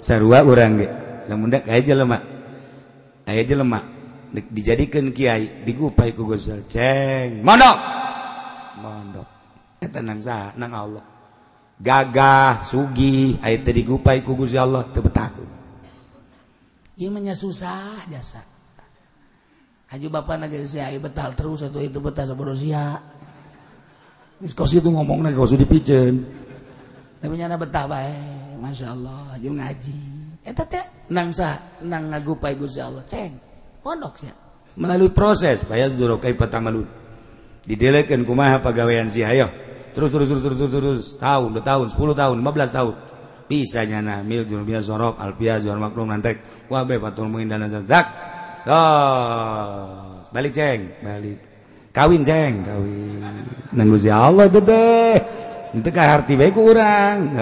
Sarua urang ge lamun dak aya jelema. Aya jelema dek dijadikeun kiai digupai ku Gusti Allah. Ceng, mondok. Mondok. Eta nang saha? Nang Allah. Gagah, sugih, aya teu digupai ku Gusti Allah teu betahun. Ieu mah nya susah jasa. Haji bapana ge sia betah terus atuh itu betah sabodo sia. Geus kos kitu ngomongna kos dipiceun. Tapi nyana betah bae, masyaallah, jeung ngaji. Eta teh nang saha? Nang ngagupai Gusti Allah. Ceng, pondok sia. Melalui proses bayar juro kaifa ta'malun. Didelekeun kumaha pagawean sia ayo. Terus terus terus terus terus tahun, 2 tahun, 10 tahun, 15 tahun. Bisa nyana mil jurubia sorok alpia juar maklum nantek wabe patul muin dan zak. Oh, balik ceng, balik. Kawin ceng, kawin. Nang Gusti Allah teh teh. Teu kaharti bae ku urang.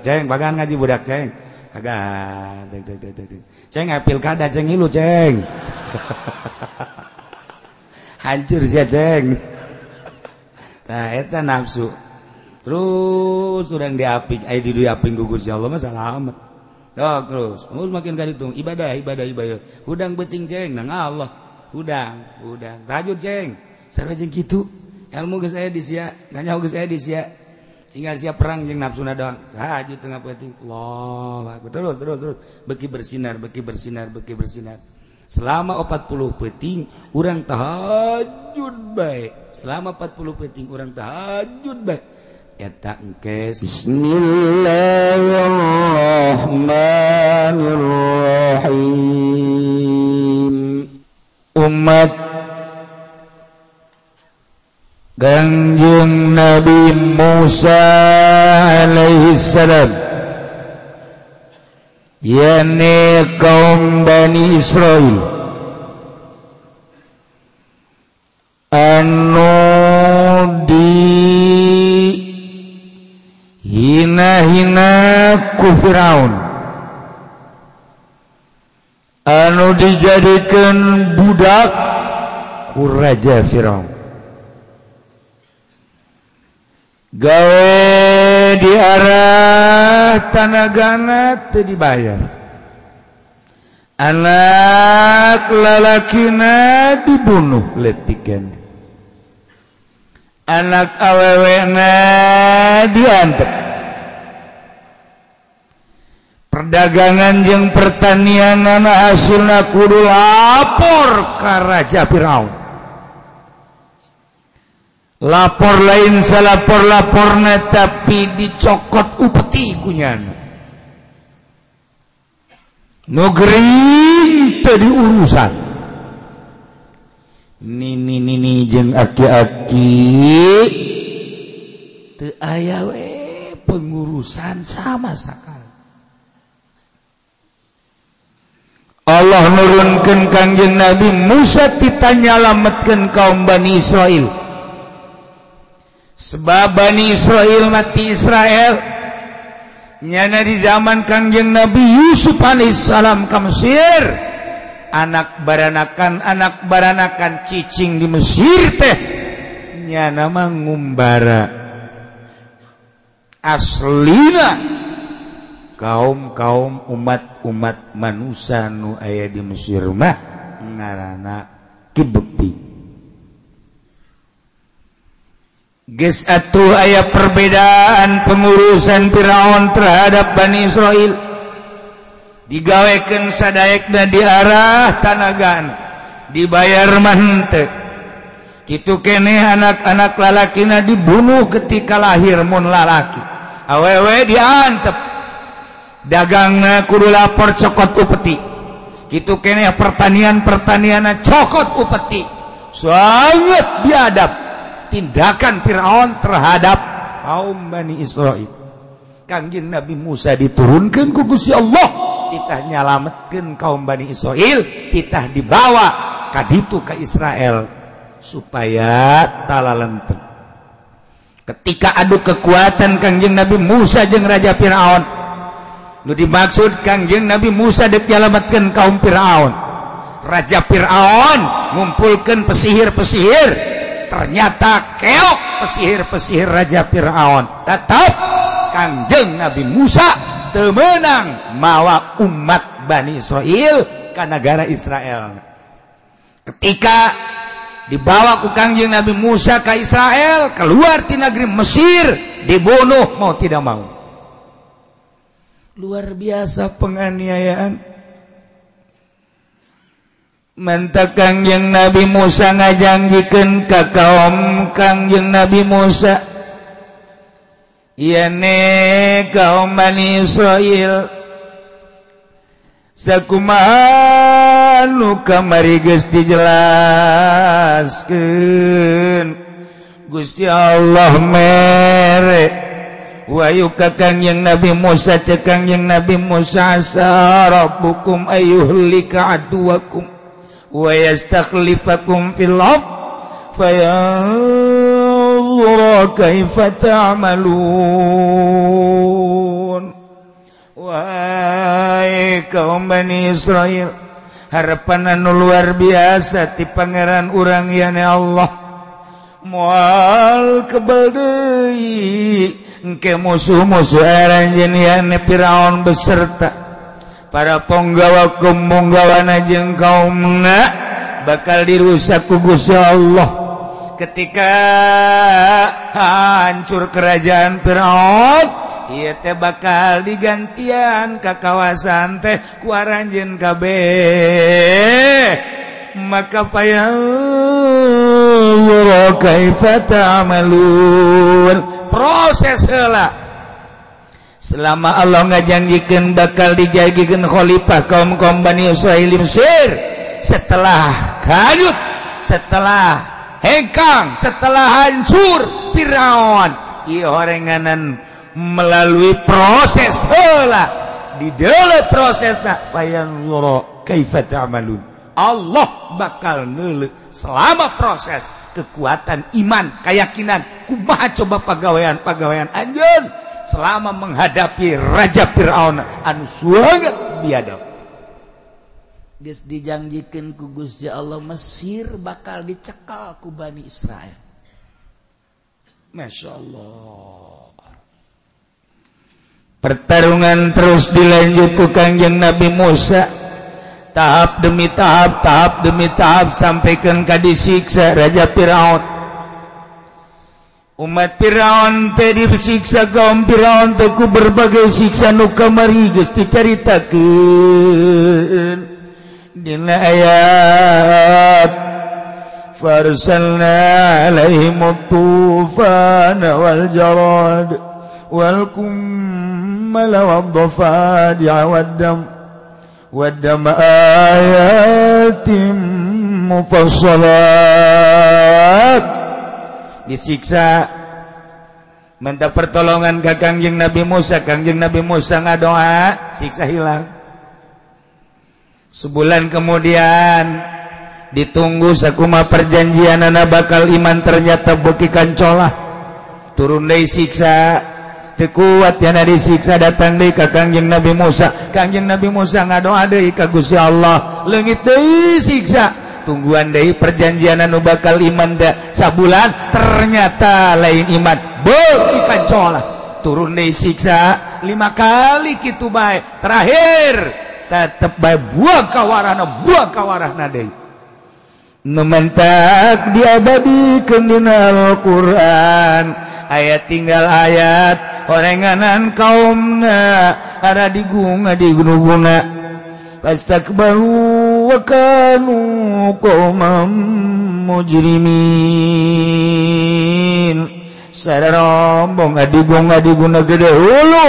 Ceng bagan ngaji budak ceng. Bagan. Ceng pilkada ceng ilu ceng. Hancur sia ceng. Tah eta nafsu. Terus urang diaping, aya di diaping ku Gusti Allah mah salamet. Dok terus, terus makin kaditung ibadah ibadah ibadah. Hudang beuting ceng nang Allah. Hudang, hudang. Tahajud ceng. Sarua jeung kitu. Ilmu geus aya di sia, nanya geus aya di sia. Tinggal sia perang jeung nafsuna doang. Tahajud tengah peuting. Allahu akbar. Terus terus terus beuki bersinar, beuki bersinar, beuki bersinar. Selama 40 peuting urang tahajud bae. Selama 40 peuting urang tahajud bae. Eta engkes. Bismillahirrahmanirrahim. Umat Kangjeng Nabi Musa alaihi salam, yakni kaum Bani Israil anu di hina-hina ku Firaun, anu dijadikan budak ku Raja Firaun, gawe di arah tanagana teu dibayar, anak lalakina dibunuh letikan, anak awewena diantep, perdagangan jeung pertanian anak hasilna kudu lapor ka Raja Firaun. Lapor lain salapor-laporna tapi dicokot upeti kunyana. Nu gering teu diurusan. Nini nini jeung aki-aki teu aya we pengurusan sama sakali. Allah nurunkeun Kangjeng Nabi Musa tita nyalametkeun kaum Bani Israil. Sebab Bani Israil mati Israel nyana di zaman Kangjeng Nabi Yusuf alaihissalam ka Mesir, anak baranakan cicing di Mesir teh nyana mah ngumbara. Aslina kaum-kaum umat-umat manusia nu aya di Mesir mah ngaranna Kibti. Geus atuh aya perbedaan pengurusan Firaun terhadap Bani Israil. Digawekeun sadaekna di arah tanagan, dibayar mah henteu. Kitu keneh anak-anak lalakina dibunuh ketika lahir mun lalaki. Awewe diantep. Dagangna kudu lapor cokot upeti. Kitu keneh pertanian-pertanianna cokot upeti. Sangat biadab tindakan Firaun terhadap kaum Bani Israil. Kangjeng Nabi Musa diturunkan ku Gusti Allah, titah nyalametkeun kaum Bani Israil, titah dibawa ka ditu ka Israel supaya talalenteng. Ketika adu kekuatan Kangjeng Nabi Musa jeung Raja Firaun, nu dimaksud Kangjeng Nabi Musa dek nyalametkeun kaum Firaun. Raja Firaun ngumpulkeun pesihir-pesihir, ternyata keok pesihir-pesihir Raja Firaun. Tetap Kangjeng Nabi Musa teu meunang mawa umat Bani Israil ka negara Israel. Ketika dibawa ku Kangjeng Nabi Musa ke Israel, keluar ti negeri Mesir, dibunuh mau tidak mau. Luar biasa penganiayaan. Mentak Kangjeng Nabi Musa ngajanjikeun ka kaum Kangjeng Nabi Musa, ieu kaum Bani Israil, sakumaha nu kamari geus dijelaskeun Gusti Allah mere wayu ka Kangjeng Nabi Musa, cek Kangjeng Nabi Musa, asa rabbukum ayyuhlika aduwakum wa yastakhlifakum fil ard fayanzura kaifa ta'malun. Wahai kaum Bani Israil, harapan anu luar biasa ti pangeran urang yane Allah, moal kebal deui engke musuh-musuh aranjeun yane Firaun beserta para ponggawa ponggawana jeung kaumna bakal dirusak ku Gusti Allah. Ketika hancur kerajaan Firaun, ieu teh bakal digantian ka kawasan teh ku aranjeun kabeh. Maka fayanzuru kaifa ta'malun, proses heula. Selama Allah ngajanjikeun bakal dijadikan khalifah kaum-kaum Bani Israil Mesir, setelah hanyut, setelah hengkang, setelah hancur Firaun, ieu horenganan melalui proses heula, di dalam prosesna fayanzuru kaifa ta'malun. Allah bakal neuleuh selama proses kekuatan iman, keyakinan, kumaha coba pagawean-pagawean anjeun selama menghadapi Raja Fir'aun anu sangat biadab. Geus dijanjikeun ku Gusti Allah Mesir bakal dicekal ku Bani Israel. Masya Allah. Pertarungan terus dilanjut ku Kangjeng Nabi Musa, tahap demi tahap, tahap demi tahap, sampaikan ka disiksa Raja Fir'aun. Umat Firaun teh disiksa kaum Firaun teh ku berbagai siksa nu kamari geus dicaritakeun dina ayat farsalna alaihim tufana wal jarad wal kummal wad dhafadi' wad dam wad dam ayatin mufassalat. Disiksa, minta pertolongan ke Kangjeng Nabi Musa. Kangjeng Nabi Musa ngadoa, siksa hilang. Sebulan kemudian ditunggu sakuma perjanjian anak bakal iman, ternyata beuki kancolah, turun deui siksa, teu kuat yana disiksa, datang deui ka Kangjeng Nabi Musa. Kangjeng Nabi Musa ngadoa deui ka Gusti Allah, leungit deui siksa. Tungguan deui perjanjian anu bakal iman da sabulan, ternyata lain iman, beuki kancolah, turun deui siksa 5 kali kitu bae, terakhir tetep bae buang kawarahna, buang kawarahna deui. Nu mentak diabadikeun dina Al-Qur'an, ayat tinggal ayat orenganan kaumna ada digunga digunuguna fastakbaru wa kanu qauman mujrimin. Sararombong adigung adiguna gede hulu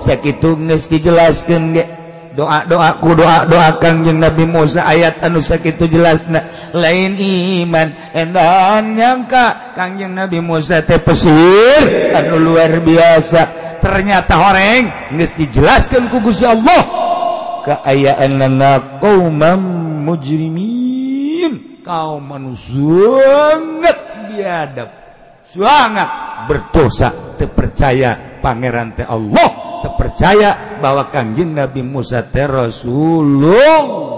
sakitu geus dijelaskeun ge doa-doa ku doa-doa Kangjeng Nabi Musa ayat anu sakitu jelasna lain iman endan nyangka Kangjeng Nabi Musa teh pesir anu luar biasa, ternyata horeng geus dijelaskeun ku Gusti Allah keayaanana qauman mujrimin, kaum anu sangat biadab, sangat berdosa, terpercaya pangeran teh Allah, terpercaya bahwa Kangjeng Nabi Musa teh Rasulullah.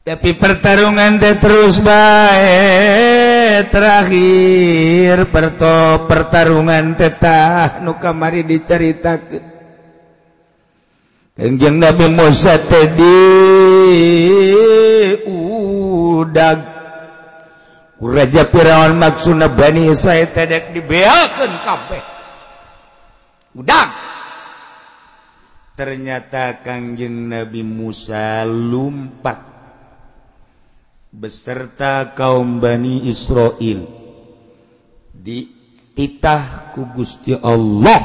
Tapi pertarungan teh terus bae terakhir pertarungan teh tah nu kamari dicaritakeun. Kangjeng Nabi Musa teh diudag ku Raja Firaun, maksudna Bani Israil teh dek dibeakeun kabeh. Udag. Ternyata Kangjeng Nabi Musa lumpat beserta kaum Bani Israil dititah ku Gusti Allah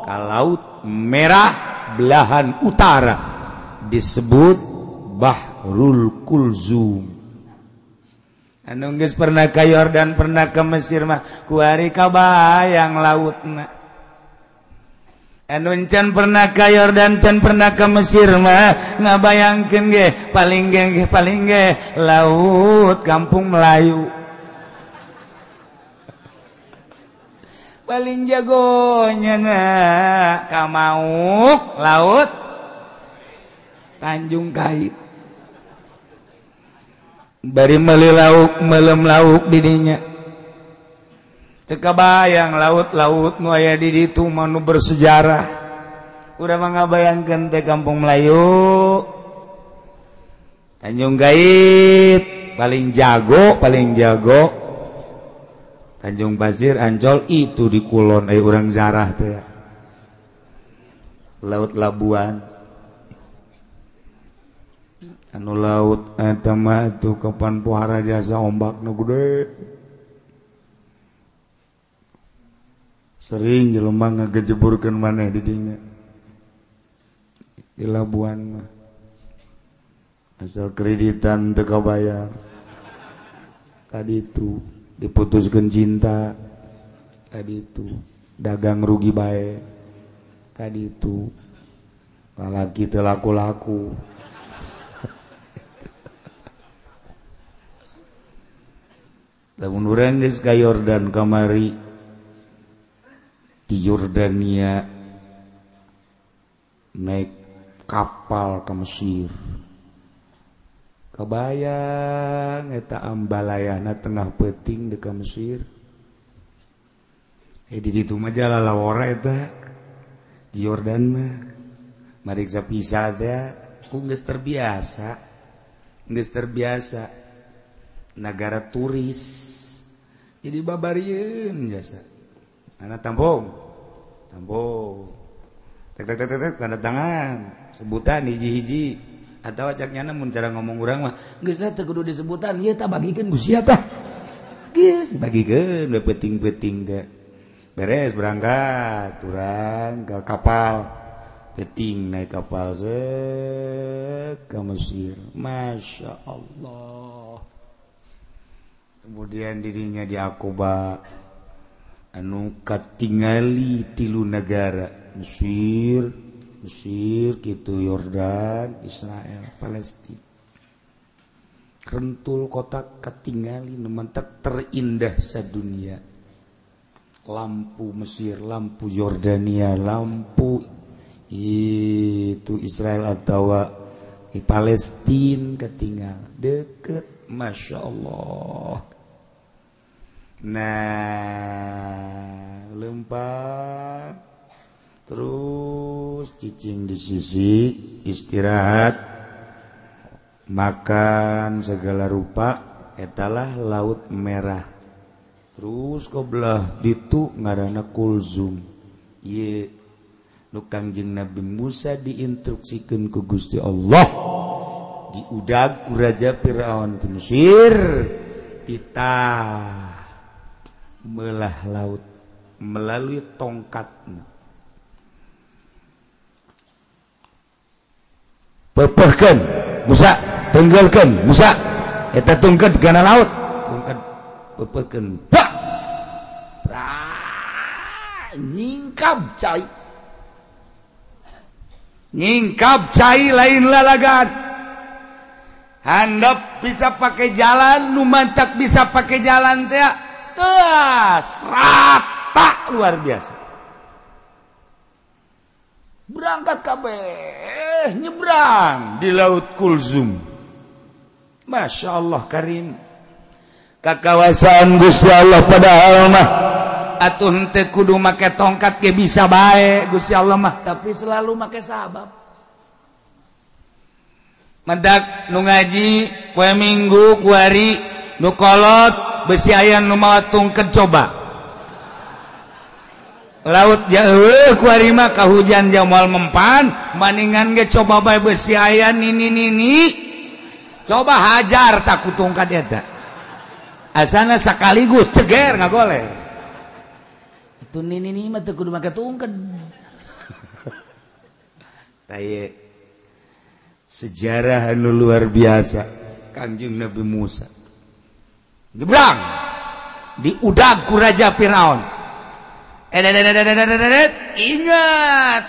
ka Laut Merah belahan utara disebut Bahrul Kulzum. Anu geus pernah ka Yordan, pernah ke Mesir mah kuari kabayang lautna. Anu can pernah ka Yordan, can pernah ke Mesir mah ngabayangkeun ge paling ge paling ge laut kampung Melayu. Paling jagonya na kamauk laut Tanjung Kait. Bari meuli lauk melem lauk di dinya. Teu kabayang laut-laut nu aya di ditu mah nu bersejarah. Urang mah ngabayangkeun teh kampung Melayu Tanjung Gait paling jago, paling jago. Tanjung Pasir, Ancol itu di kulon aya urang zarah teh. Laut Labuan. Anu laut eta mah tuh kapan pohara jasa ombak nu gede. Sering jelema ngagejeburkeun maneh di dinya. Di Labuan mah. Asal kreditan teu kabayar. Tadi itu diputuskeun cinta. Tadi itu dagang rugi bae. Tadi itu lalaki teu laku-laku. Lamun urang geus ka Yordan kamari di Yordania naik kapal ke Mesir. Kebayang eta ambalayana tengah peuting di ka Mesir. Di ditu mah jalalawara eta di Yordan mah mariksa pisa teh ku geus terbiasa. Geus terbiasa negara turis. Jadi babarieun jasa. Anak tampung. Tampung. Tek tek tek tek tanda tangan, sebutan hiji-hiji. Atau cak nyana mun cara ngomong urang mah geus teh teu kudu disebutan, ieu tah bagikeun ku sia tah. Geus dibagikeun we peuting-peuting teh. Beres berangkat urang ke kapal. Peuting naik kapal set ke Mesir. Masya Allah. Kemudian dirinya di Aqaba anu katingali tilu negara, Mesir, Mesir gitu, Yordan, Israel, Palestina. Rentul kota katingali nu mentak terindah sadunia. Lampu Mesir, lampu Yordania, lampu itu Israel atau di Palestina ketinggal deket, Masya Allah. Nah, lempar terus cicing di sisi, istirahat, makan segala rupa, etalah Laut Merah. Terus kebelah ditu ngaranna Kulzum. Ieu nu Kangjeng Nabi Musa diinstruksikeun ku Gusti Allah. Diudag ku Raja Firaun di Mesir, titah melah laut melalui tongkatna. Pepehkeun Musa, tenggelkeun Musa, eta tungkeun kana laut, tungkeun pepehkeun. Bak! Nyingkab cai. Nyingkab cai lain lalagan. Handap bisa pakai jalan, nu mantak bisa pakai jalan teh. Teas rata luar biasa. Berangkat kabeh nyebrang di Laut Kulzum. Masya Allah karim kakawasaan Gusti Allah padahal mah atuh henteu kudu make tongkat ge bisa bae Gusti Allah mah tapi selalu make sabab. Mendak nu ngaji poe Minggu kuari nu kolot besi aya nu mawa tungket coba laut jauh kuari mah kahujan jamal mempan maningan ge coba bae besi aya nini nini coba hajar tak ku tungkat eta asana sekaligus ceger ngagoler itu nini nini mah teu kudu make tungket. Taye sejarah anu luar biasa Kangjeng Nabi Musa nyebrang diudag ku Raja Firaun. Ingat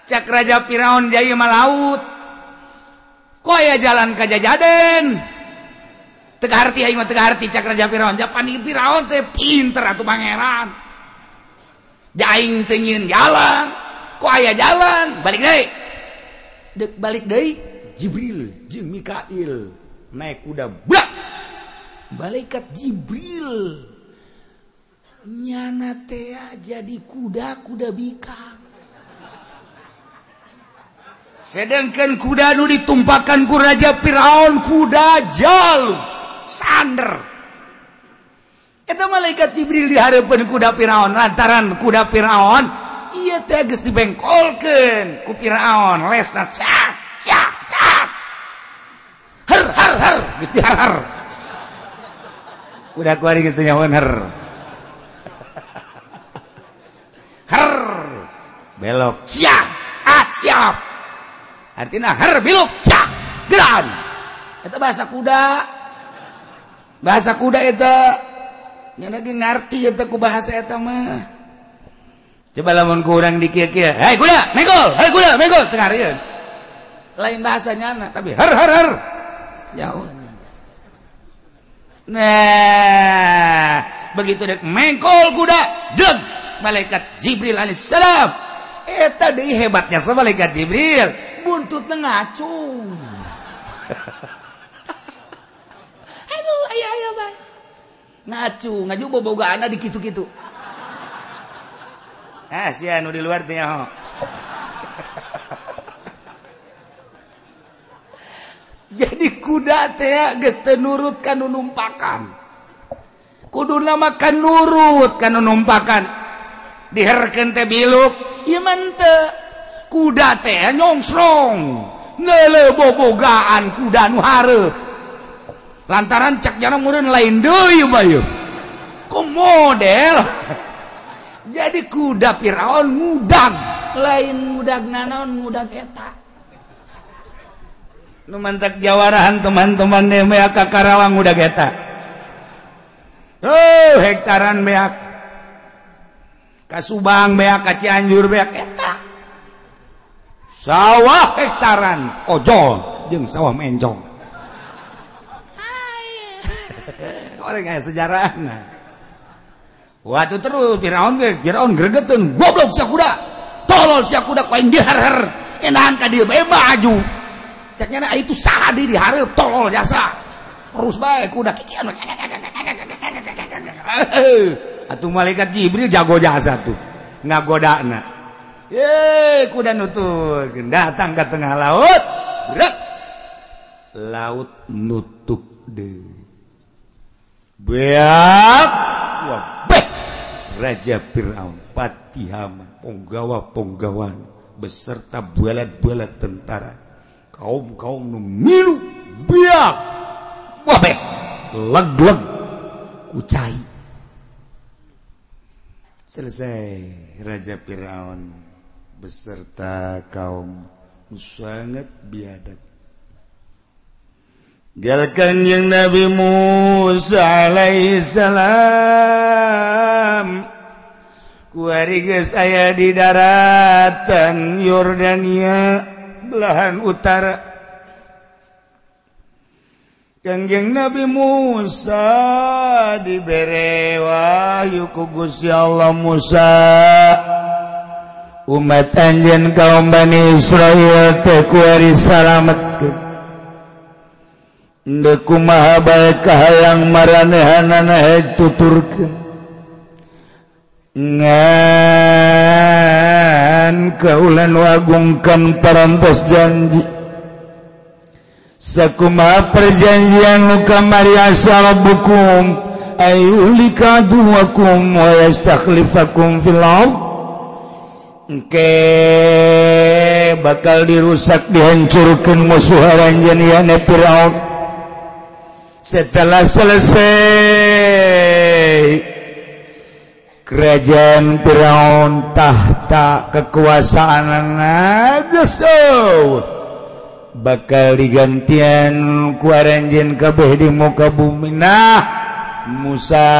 cak Raja Firaun jaya mah laut kok aya jalan ka jajaden teu harti aing mah teu harti cak Raja Firaun japan Firaun teh pinter atuh pangeran jaing teu nyieun jalan kok aya jalan balik deui dek balik deui Jibril jeung Mikail naik kuda brak malaikat Jibril nyana teh jadi kuda-kuda bikang sedangkan kuda nu ditumpakan ku Raja Firaun kuda jalu sander eta malaikat Jibril dihareupeun kuda Firaun lantaran kuda Firaun ieu teh geus dibengkolkeun ku Firaun lesna cak cak cak her her her geus dihar-har kuda kuari geus teu nyahoeun her her belok siap ah siap artinya her belok cak geran eta bahasa kuda eta nya lagi ngarti eta ku bahasa eta mah. Coba lamun ku urang di kieu-kieu hei kuda mengkol hei kuda mengkol teu ngarieun lain bahasa nyana tapi her her her jauh. Nah begitu dek mengkol kuda jeng malaikat Jibril alaihissalam eta deui hebatnya sama malaikat Jibril buntutna ngacung. Aduh aya aya bae ngacung ngaju bobogaana di kitu-kitu. Ah sia nu di luar teh nyaho. Jadi kuda teh geus teu nurut ka nu numpakan. Kuduna mah kan nurut ka nu numpakan. Diherkeun teh biluk, ieu mah henteu. Kuda teh nyongsrong, neuleuh bobogaan kuda nu hareup. Lantaran cak jana meureun lain deui mah ieu. Kok model. Jadi kuda Firaun ngudag, lain ngudag nanaon ngudag eta. Nu mantak jawarahan teman-teman meak ka Karawang ngudag eta. Oh, hektaran meak. Ka Subang beak, ka Cianjur beak eta. Sawah hektaran ojol jeung sawah mencong. Orang aya sejarahna. Waktu terus Firaun ge, Firaun gregeteun, goblok sia kuda. Tolol sia kuda ku aing diher-her. Enahan ka dieu bae maju. Cak nyana itu saha di dihareup tolol jasa. Terus bae kuda kikian. Atuh malaikat Jibril jago jasa tuh ngagodana. Ye kuda nutup datang ke tengah laut, brek. Laut nutup deui. Beak wah beh. Raja Firaun, Patihaman, ponggawa-ponggawan beserta bualat-bualat tentara, kaum-kaum nu milu beak wah beh leg-leg kucai. Selesai Raja Firaun beserta kaum sangat biadab. Galkan yang Nabi Musa alaihissalam kuari geus aya di daratan Yordania belahan utara. Kangjeng Nabi Musa dibere wahyu ku Gusti Allah, Musa umat anjeun kaum Bani Israil teh kuari salametkeun. Ndek kumaha bae kahayang maranehanana hek tuturkeun ngan kaulan wagungkan parantos janji sakumaha perjanjian nu kamari asa rabbukum ayyuhlika aduwakum wa yastakhlifakum fil ardh. Engke bakal dirusak dihancurkan musuh aranjeun yane Firaun. Setelah selesai kerajaan Firaun tahta kekuasaan geus bakal digantian ku aranjeun kabeh di muka bumi. Nah Musa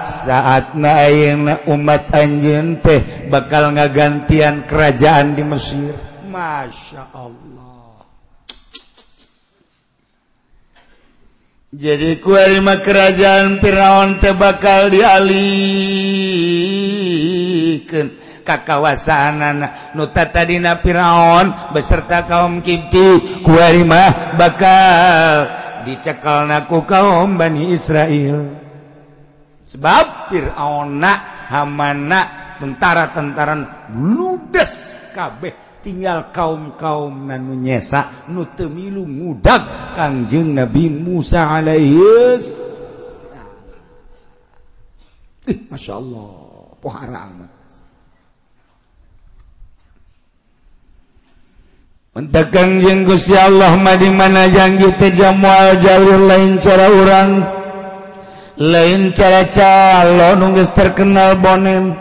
saatna ayeuna umat anjeun teh bakal ngagantian kerajaan di Mesir. Masya Allah. Jadi ku lima kerajaan Firaun teh bakal dialihkeun ka kawasaanana nu tadina Firaun beserta kaum Kibti ku mah bakal dicekelna ku kaum Bani Israil. Sebab Fir'auna, Hamana, tentara-tentaran ludes kabeh tinggal kaum-kaum nu nyesa nu teu milu ngudag Kangjeng Nabi Musa alaihi salam. Masya Allah, pohara amat. Mentak Kangjeng Gusti Allah mah di mana janji teh jamual jalur lain cara urang, lain cara calon geus terkenal bonem.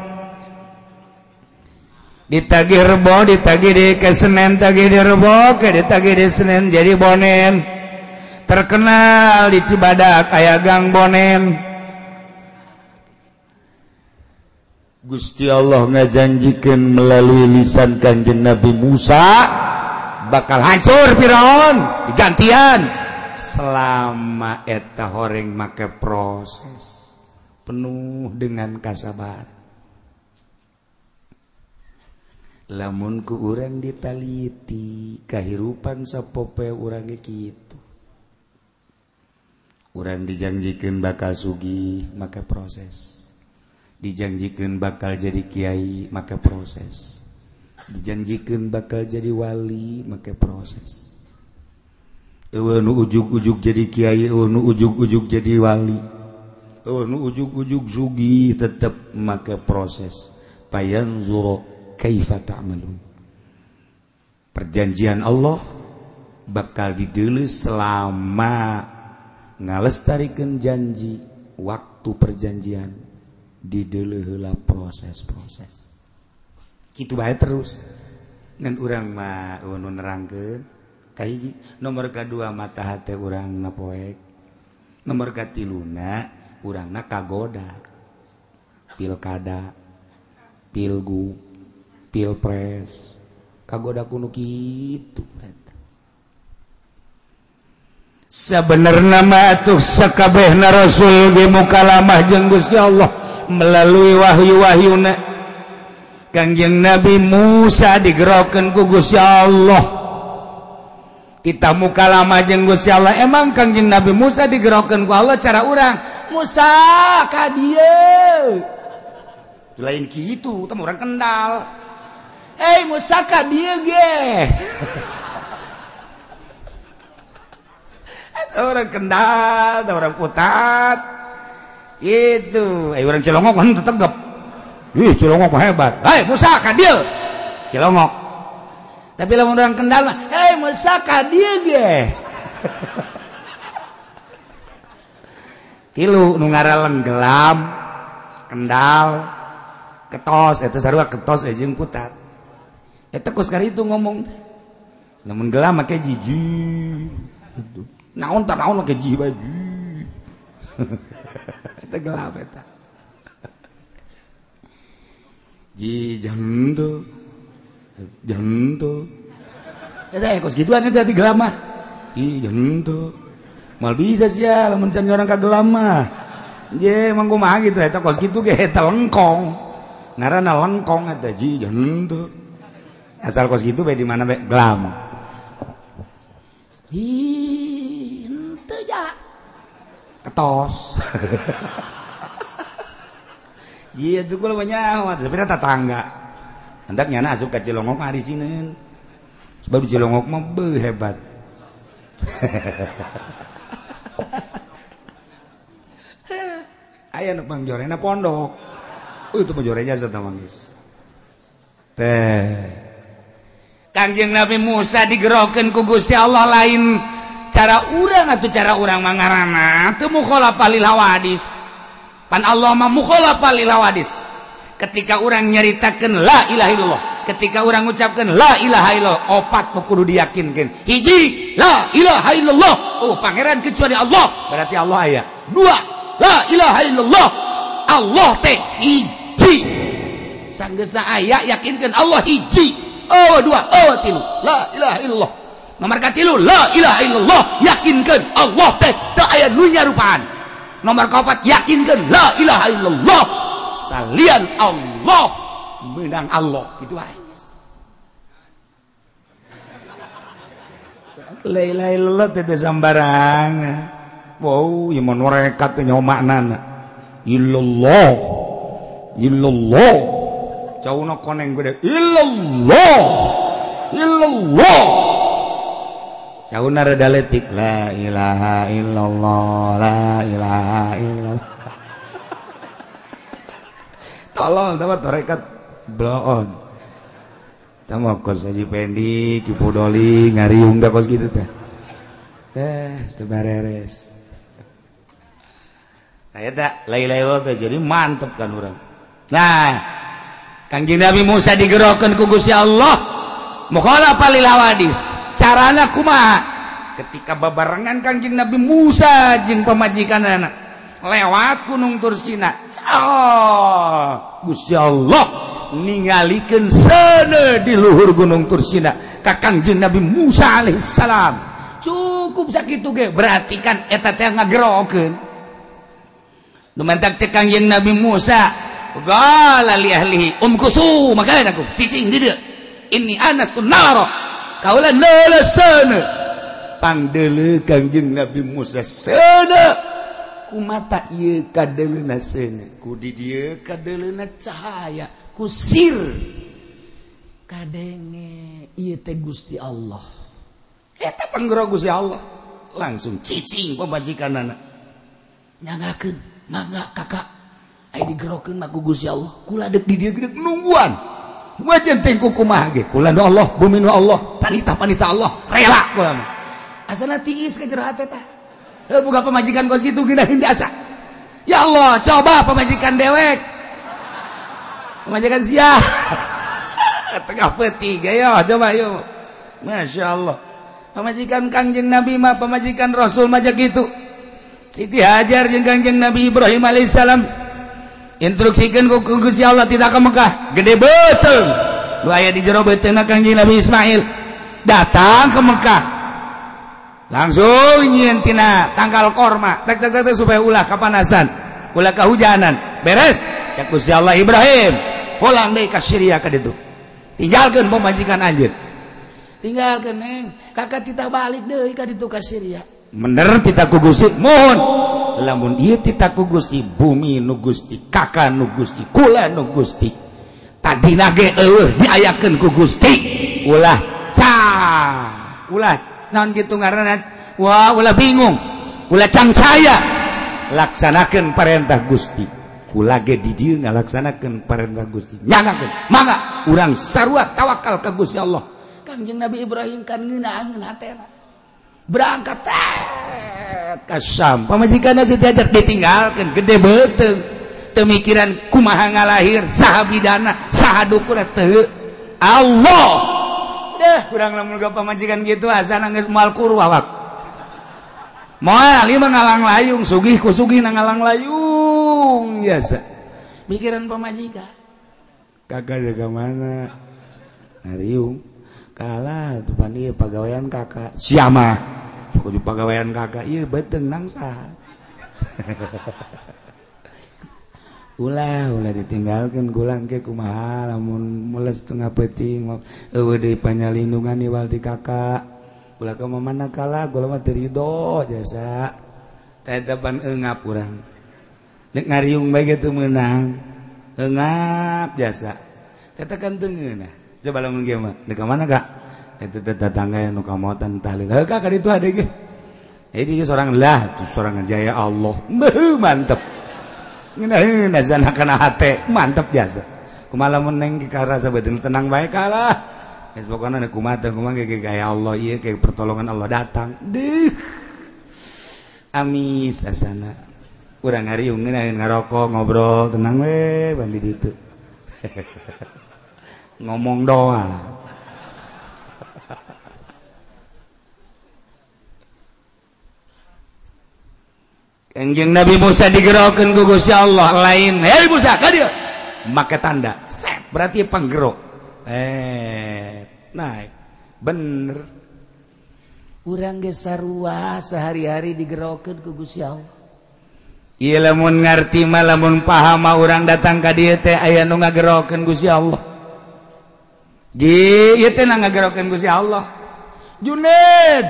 Ditagih rebo, ditagih di ke Senen, tagih di rebo, ke ditagih di Senen jadi bonen. Terkenal di Cibadak aya gang bonen. Gusti Allah ngajanjikeun melalui lisan Kanjeng Nabi Musa bakal hancur Firaun digantian. Selama eta horeng make proses penuh dengan kasabaran. Lamun ku urang ditaliti kahirupan sapopoe urang ge kitu. Urang dijanjikeun bakal sugih make proses. Dijanjikeun bakal jadi kiai make proses. Dijanjikeun bakal jadi wali make proses. Eueuh nu ujug-ujug jadi kiai, eueuh nu ujug-ujug jadi wali, eueuh nu ujug-ujug sugih tetep make proses. Payanzuru kaifa ta'malun. Perjanjian Allah bakal dideuleu selama ngalestarikeun janji waktu perjanjian dideuleu heula proses-proses. Kitu bae terus. Ngan urang mah eueuh nu nerangkeun kahiji, nomor kadua mata hate urang na poek, nomor katiluna urangna kagoda pilkada, pilgub, pilpres, kagoda kuno kitu. Sebenarnya mah atuh sakabehna rasul ge mukalamah jeung Gusti Allah melalui wahyu-wahyuna. Kangjeng Nabi Musa digerokeun ku Gusti Allah. Kita mukalamah jeung Gusti Allah. Emang Kangjeng Nabi Musa digerokeun ku Allah cara urang, Musa ka dieu. Lain kitu, teh urang Kendal. Hei Musa ka dieu ge. Eta orang Kendal, eta orang Putat. Itu, orang Cilongok kan tegep. Ih, Cilongok mah hebat. Hei Musa ka dieu. Cilongok. Tapi lamun orang Kendal mah, hei Musa ka dieu ge. Tilu nu ngaraleng gelam, Kendal, ketos eta sarua ketos jeung Putat. Eta kos kari itu ngomong teh. Lamun gelam make jiji. Naon tah naon make ji bae. Eta gelap eta. Ji jantu. Jantu. Eta kos gituan eta di gelam mah. Ih jantu. Mal bisa sia lamun can orang ka gelam mah. Je emang kumaha gitu eta kos kitu ge eta lengkong. Ngaranna lengkong eta ji jantu. Asal kos gitu bae di mana bae gelam. Hi Ketos. Iya tuh kula mah sebenarnya tetangga. Hendak nyana asup ka Cilongok mah disineun. Sebab di Cilongok mah beuh hebat. Aya nu pangjorena pondok. Itu pangjorenya jasa mah geus. Teh. Kangjeng Nabi Musa digerokeun ku Gusti Allah lain cara urang atuh cara urang mah ngaranna teu mukhalafah lil hawadis. Pan Allah mah mukhalafah lil hawadis. Ketika urang nyaritakeun la ilaha illallah, ketika urang ngucapkeun la ilaha illallah, opat nu kudu diyakinkeun. Hiji, la ilaha illallah. Oh, pangeran kecuali Allah, berarti Allah aya. Dua, la ilaha illallah. Allah teh hiji. Sanggeusna aya yakinkeun Allah hiji. Oh, dua, oh, tilu. La ilaha illallah. Nomor katilu, la ilaha illallah, yakinkeun Allah teh teu aya nu nyarupaan. Nomor kaopat, yakinkeun la ilaha illallah. Salian Allah menang Allah gitu aja. La ilaha illallah teh sambarangan. Wow, ieu mah nerekat teh nyaho maknana. Illallah. Illallah. Cauna koneng gede. Illallah. Illallah. Cauna rada letik. La ilaha illallah, la ilaha illallah. Tolol dapat tarekat bloon. Tama kos Haji Pendi, Ki Podoli, ngariung da kos gitu teh. Teh bareres. Nah eta la ilaha illallah teh jadi mantep kan urang. Nah, Kangjeng Nabi Musa digerokeun ku Gusti Allah mukhalafah lil hawadis. Carana kumaha? Ketika babarengan Kangjeng Nabi Musa jeung pamajikanana lewat Gunung Tursina. Oh, Gusti Allah ningalikeun seuneu di luhur Gunung Tursina ka Kangjeng Nabi Musa alaihissalam. Cukup sakitu ge berarti kan eta teh ngagerokeun. Nu mentak cek Kangjeng Nabi Musa, qala li ahlihi umkusu makanan aku cicing di dieu. Inni anastu nara. Kaula neuleuh seuneu. Pangdeuleuh Kangjeng Nabi Musa seuneu. Kumata ieu kadeuleuna seuneu, ku di dieu kadeuleuna cahaya, ku sir kadenge ieu teh Gusti Allah. Eta panggero Gusti Allah. Langsung cicing pamajikanana. Nyangakeun, mangga kakak. Aya digerokeun mah ku Gusti Allah. Kula deuk di dieu gede nungguan. Wajan teh ku kumaha ge? Kula nu Allah, bumi nu Allah, panita-panita Allah, rela kula mah. Asana tiis ka jero hate tah. Buka pemajikan kos gitu geunaheun asa. Ya Allah, coba pemajikan dewek. Pemajikan sia. Tengah peuting ayo coba yuk. Masya Allah. Pemajikan Kangjeng Nabi mah pemajikan Rasul mah kitu. Siti Hajar jeung Kangjeng Nabi Ibrahim alaihissalam instruksikeun ku Gusti Allah tidak ke Mekah. Gede beuteung. Nu aya di jero beuteungna Kangjeng Nabi Ismail datang ke Mekah. Langsung nyieun tina tangkal korma tek tek tek supaya ulah kapanasan, ulah kahujanan. Beres cek Gusti Allah Ibrahim pulang deui ka Syria ka ditu. Tinggalkeun pamajikan anjeun. Tinggalkeun neng, kakak titah balik deui ka ditu ka Syria. Bener titah ku Gusti, mohon. Lamun ieu titah ku Gusti, bumi nu Gusti, kakak nu Gusti, kula nu Gusti. Tadina ge eueuh diayakeun ku Gusti. Ulah ca, ulah naon kitu ngaranna, wah ulah bingung, ulah cangcaya. Laksanakeun parentah Gusti. Kula ge di dieu ngalaksanakeun parentah Gusti. Nyangakeun, mangga urang sarua tawakal ka Gusti Allah. Kangjeng Nabi Ibrahim kan ngeunaheun hatena. Berangkat ka Syam. Pamajikanna Siti Hajar ditinggalkeun gede beuteung. Teu mikiran kumaha ngalahir, saha bidana, saha dukurna teu. Allah. Deh, kurang lamun ga pamajikan kitu asana geus moal kuru awak. Moal ieu mah ngalang layung, sugih ku sugih na ngalang layung biasa. Mikiran pamajikan. Kakak dari mana? Ngariung. Kalah tuh pan ieu pagawean kakak. Siapa? Sok di pagawean kakak ieu beuteung nang saha. Ulah ulah ditinggalkeun gulang ke kumaha lamun mules tengah peuting eueuh deui panyalindungan iwal ti kakak. Ulah ka mana kalah gula mah teu rido jasa. Teh pan eungap urang. Nek ngariung bae ge teu meunang. Eungap jasa. Teh kan teu ngeunah. Coba lamun kieu mah, dek ka mana Kak? Eta teh tetangga nu kamotan tahlil. Heuh Kak ka ditu ade ge. Jadi dia seorang lah, tuh seorang jaya Allah. Beuh mantep. Ngeunaheun azan kana hate, mantep jasa. Kumaha lamun neng ka rasa beuteung tenang bae kalah. Geus pokona nek kumaha teh kumaha ge gaya Allah ieu kayak pertolongan Allah datang. Deuh. Amis asana. Urang ngariung ngeunaheun ngarokok ngobrol tenang we ban di ditu. Ngomong doang. Kanjeng Nabi Musa digerokeun ku Gusti Allah lain. Hei Musa, ka dieu. Make tanda. Set, berarti panggerok. Naik. Bener. Urang ge sarua sehari-hari digerokeun ku Gusti Allah. Ieu lamun ngarti mah lamun paham mah urang datang ka dieu teh aya nu ngagerokeun Gusti Allah. Ji, ieu teh ngagerokeun Gusti Allah. Juned.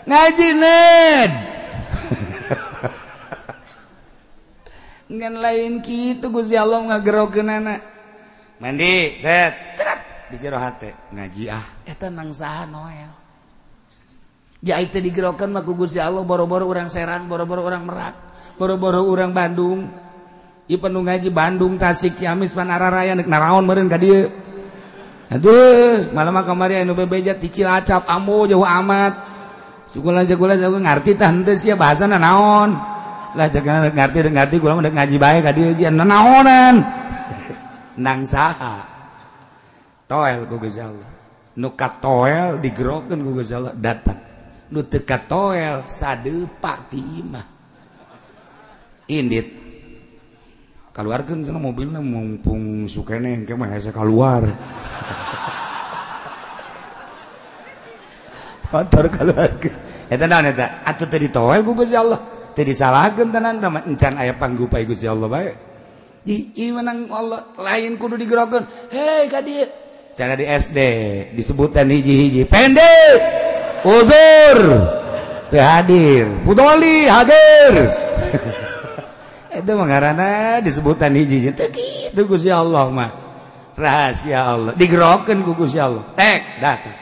Ngaji Ned. Ngan lain kitu Gusti Allah ngagerokeunana. Mandi, set, seret di jero hate ngaji ah. Eta nang saha Noel. Ja teh digerokeun mah ku Gusti Allah boro-boro urang Serang, boro-boro urang Merak, boro-boro urang Bandung. Ieu penuh ngaji Bandung, Tasik, Ciamis, Panararaya nek naraon meureun ka dieu. Aduh, malam mah kamari anu bebeja ti Cilacap, ambo jauh amat. Sukulan jagulan jago ngarti tah henteu sia bahasana naon. Lah jaga ngarti ngarti kula mah ngaji bae ka dieu jian naonan. Nang saha? Toel ku Gusti Allah. Nu katoel digerokeun ku Gusti Allah datang. Nu teu katoel sadeupa ti imah. Indit. Kaluarkeun cenah mobilna mumpung sukene engke mah hese kaluar. Motor kaluarkeun. Eta naon eta? Atuh teu ditoel ku Gusti Allah. Teu disalahkeun tenan teh encan aya panggupai Gusti Allah bae. Ih menang Allah lain kudu digerokeun. Hei ka dieu. Cara di SD disebutan hiji-hiji pendek. Udur. Teu hadir. Pudoli hadir. Itu mah ngaranna disebutan hiji-hiji. Teu kitu Gusti Allah mah. Rahasia Allah digerokeun ku Gusti Allah. Tek datang.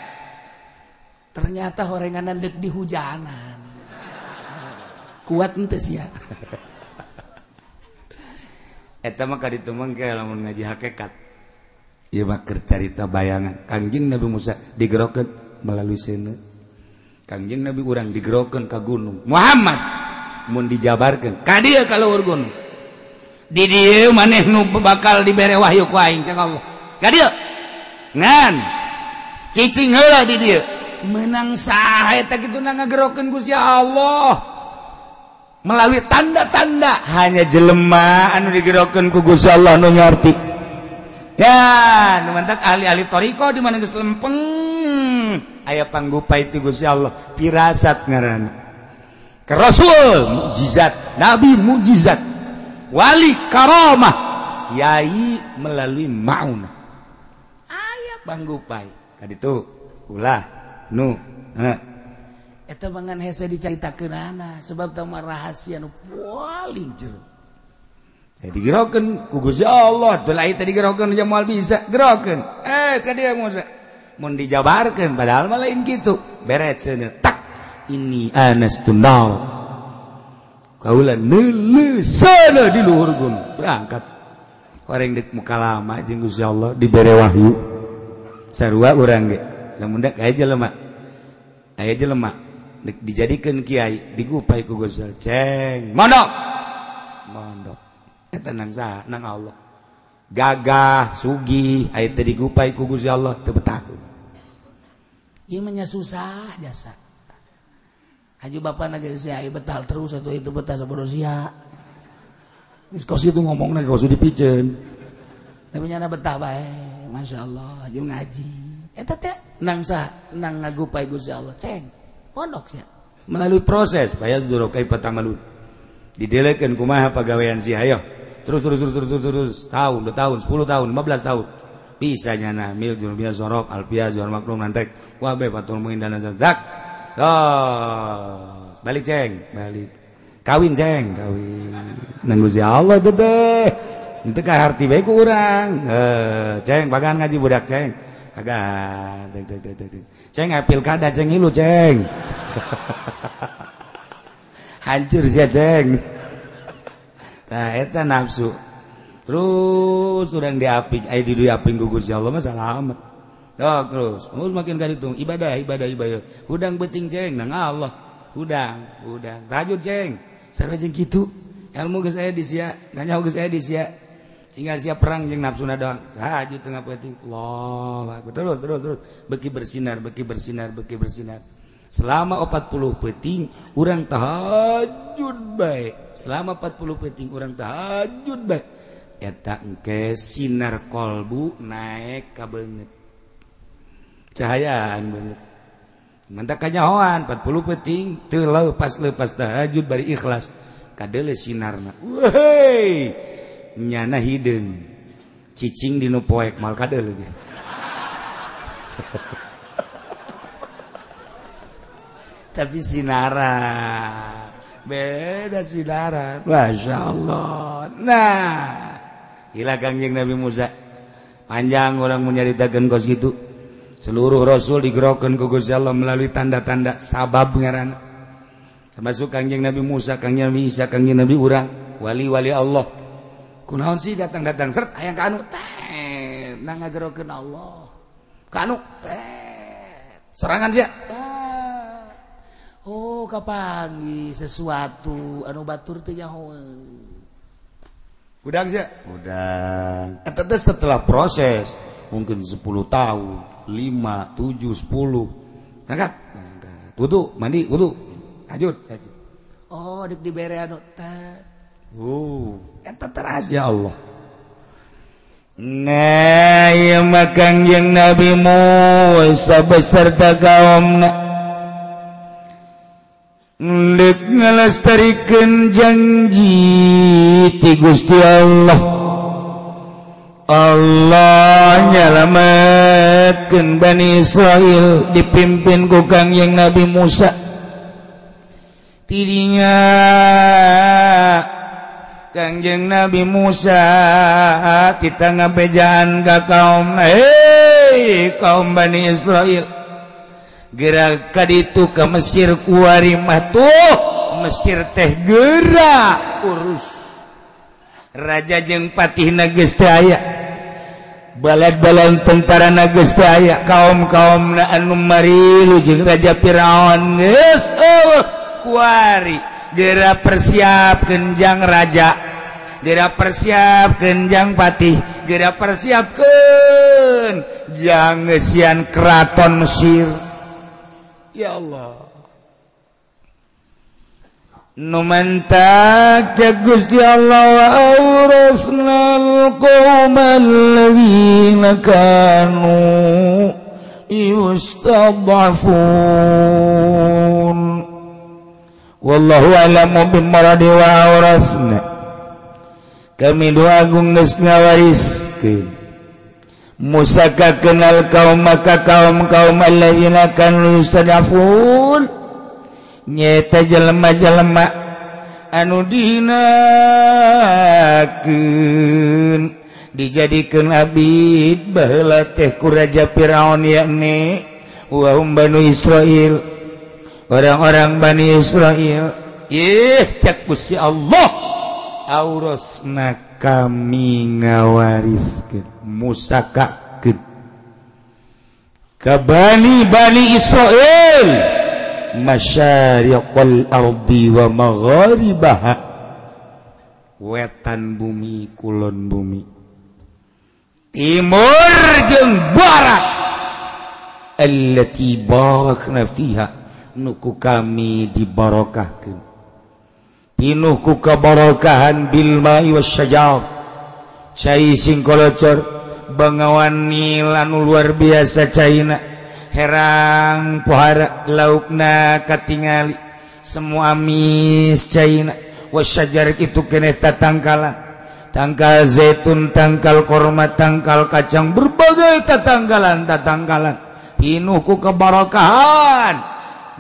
Ternyata horenganan dek di hujanan. Kuat henteu sia. Eta mah kaditu mah ke lamun ngaji hakikat. Ieu mah keur carita bayangan. Kangjeng Nabi Musa digerokeun melalui seuneu. Kangjeng Nabi urang digerokeun ka gunung. Muhammad mun dijabarkeun ka dieu ka luhur gunung. Di dieu maneh nu bakal dibere wahyu ku aing cek Allah. Ka dieu. Ngan cicing heula di dieu. Menang saha eta kitu ngagerokeun Gusti Allah. Melalui tanda-tanda hanya jelema anu digerokeun ku Gusti Allah nu ngarti. Ya, nu mantak ahli-ahli thariqah di mana geus lempeng aya panggupai ti Gusti Allah, pirasat ngaranna. Ke Rasul mukjizat, nabi mukjizat, wali karamah, kiai melalui maunah. Aya panggupai. Kaditu ulah nu Eta mangan hese dicaritakeunana sebab teu mah rahasia nu paling jero. Jadi digerokeun ku Gusti Allah, teu lain teh digerokeun nya moal bisa gerokeun. Ka dieu Musa. Mun dijabarkeun padahal mah lain kitu. Beret seuneu tak ini anas tunal. Kaula neuleuseuna di luhur gunung berangkat. Horeng deuk mukalama jeung Gusti Allah dibere wahyu. Sarua urang ge. Lamun dak aya jelema. Aya jelema dijadikan kiai digupai ku Gusti Allah. Ceng mondok mondok eta nang saha nang Allah gagah sugih aya teu digupai ku Gusti Allah teu betahun. Ieu mah nya susah jasa haji bapana ge sia betah terus atuh itu betah sabodo sia geus kos kitu ngomongna kos dipiceun tapi nyana betah bae masyaallah jeung ngaji eta teh nang saha nang ngagupai Gusti Allah ceng pondok sia melalui proses bayar duro kai patamalun didelekeun kumaha pagawean sia ayo terus terus terus terus terus tahun 2 tahun 10 tahun 15 tahun bisa nyana mil jurubia sorok alpia juar maklum nantek wabe patul muin dan zak. Oh, balik ceng balik Kawin ceng, kawin. Nang Gusti Allah teh teh. Teu kaharti bae ku urang. Ceng bagan ngaji budak ceng. Bagan. Ceng pilkada ceng ilu ceng. Hancur sia ceng. Tah eta nafsu. Terus urang diaping, aya di diaping ku Gusti Allah mah salamet. Dok terus, terus makin ka ditu ibadah ibadah ibadah. Hudang beuting ceng nang Allah. Hudang, hudang. Tahajud ceng. Sarua jeung kitu. Ilmu geus aya di sia, nganyaho geus aya di sia. Tinggal sia perang jeung nafsuna doang. Tahajud tengah peuting. Allah, terus terus terus beki bersinar, beki bersinar, beki bersinar. Selama 40 peuting urang tahajud bae. Selama 40 peuting urang tahajud bae. Eta engke sinar kolbu naik ka beungeut. Cahayaan beungeut. Mantak kanyahoan 40 peuting teu leupas-leupas tahajud bari ikhlas. Kadeule sinarna. Weuh! Nyana hideung. Cicing dinu poek mal kadeule ge. Tapi sinaran beda sinaran, masya Allah. Nah, gila Kangjeng Nabi Musa. Panjang orang menyaritakan kos gitu. Seluruh rasul digerokan ku Gusti Allah melalui tanda-tanda sabab ngaran. Termasuk Kangjeng Nabi Musa, Kangjeng Nabi Isa, Kangjeng Nabi urang, wali-wali Allah. Kunaon sih datang-datang seret hayang ka anu teh nang ngagerokeun Allah. Ka anu teh sorangan sia. Oh kapangi sesuatu anu batur teh nyaho. Udang sia? Udang. Eta teh setelah proses mungkin 10 tahun, 5, 7, 10. Angkat. Angkat. Wudu, mandi, wudu. Tahajud, tahajud. Oh, deuk dibere anu teh. Oh, eta teh rahasia Allah. Nah, ieu mah Kangjeng Nabi Musa beserta kaumna ndek ngalestarikeun janji ti Gusti Allah. Allah nyalametkeun Bani Israil dipimpin ku Kangjeng Nabi Musa. Tidinya Kangjeng Nabi Musa kita ngabejaan ka kaum, hei kaum Bani Israil, gerak kaditu ke Mesir kuari mah tuh Mesir teh gerak urus raja jeung patihna geus teu aya, balad-balad tentarana geus teu aya, kaum-kaumna anu marilu jeung raja Firaun geus eueuh kuari geura persiapkeun jang raja, geura persiapkeun jang patih, geura persiapkeun jang ngeusian keraton Mesir. Ya Allah, nu mantak cek Gusti Allah wa awrasnal qaumal ladzina kanu yustad'afun. Wallahu a'lamu bimaradi wa awrasna. Kami doa agung geus ngawariskeun Musa ka kenal kaum maka kaum-kaum alladzina kanu yustad'afun nyeta jelema-jelema anu dihinakeun dijadikeun abid baheula teh ku Raja Firaun yakni wa hum Banu Israil, orang-orang Bani Israil. Ih cek Gusti Allah aurasna kami ngawariskeun musakakeun ka Bani Bani Israil masyariqal ardi wa magharibaha, wetan bumi kulon bumi, timur jeung barat, allati barakna fiha, nuku kami dibarokahkeun, pinuh ku kabarokahan bil ma'i wasyajar, cai sing kolocor bangawan Nil anu luar biasa caina, herang pohara laukna katingali semua amis caina, wasyajar itu keneh tatangkalan, tangkal zaitun, tangkal korma, tangkal kacang, berbagai tatangkalan tatangkalan pinuh ku kebarokahan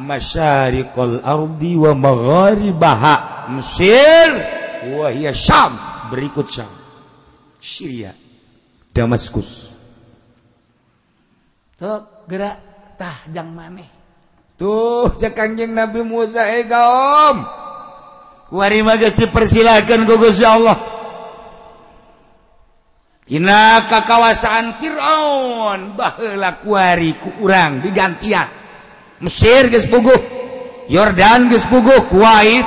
masyariqal ardi wa magharibaha, Mesir, wahia Syam, berikut Syam, Syria, Damaskus. Tuh gerak tah jang maneh. Tuh cek Kangjeng Nabi Musa, eh kaum, kuari mah geus dipersilakeun ku Gusti Allah. Dina kakawasaan Fir'aun baheula kuari ku urang digantian. Mesir geus puguh, Yordan geus puguh, Kuwait,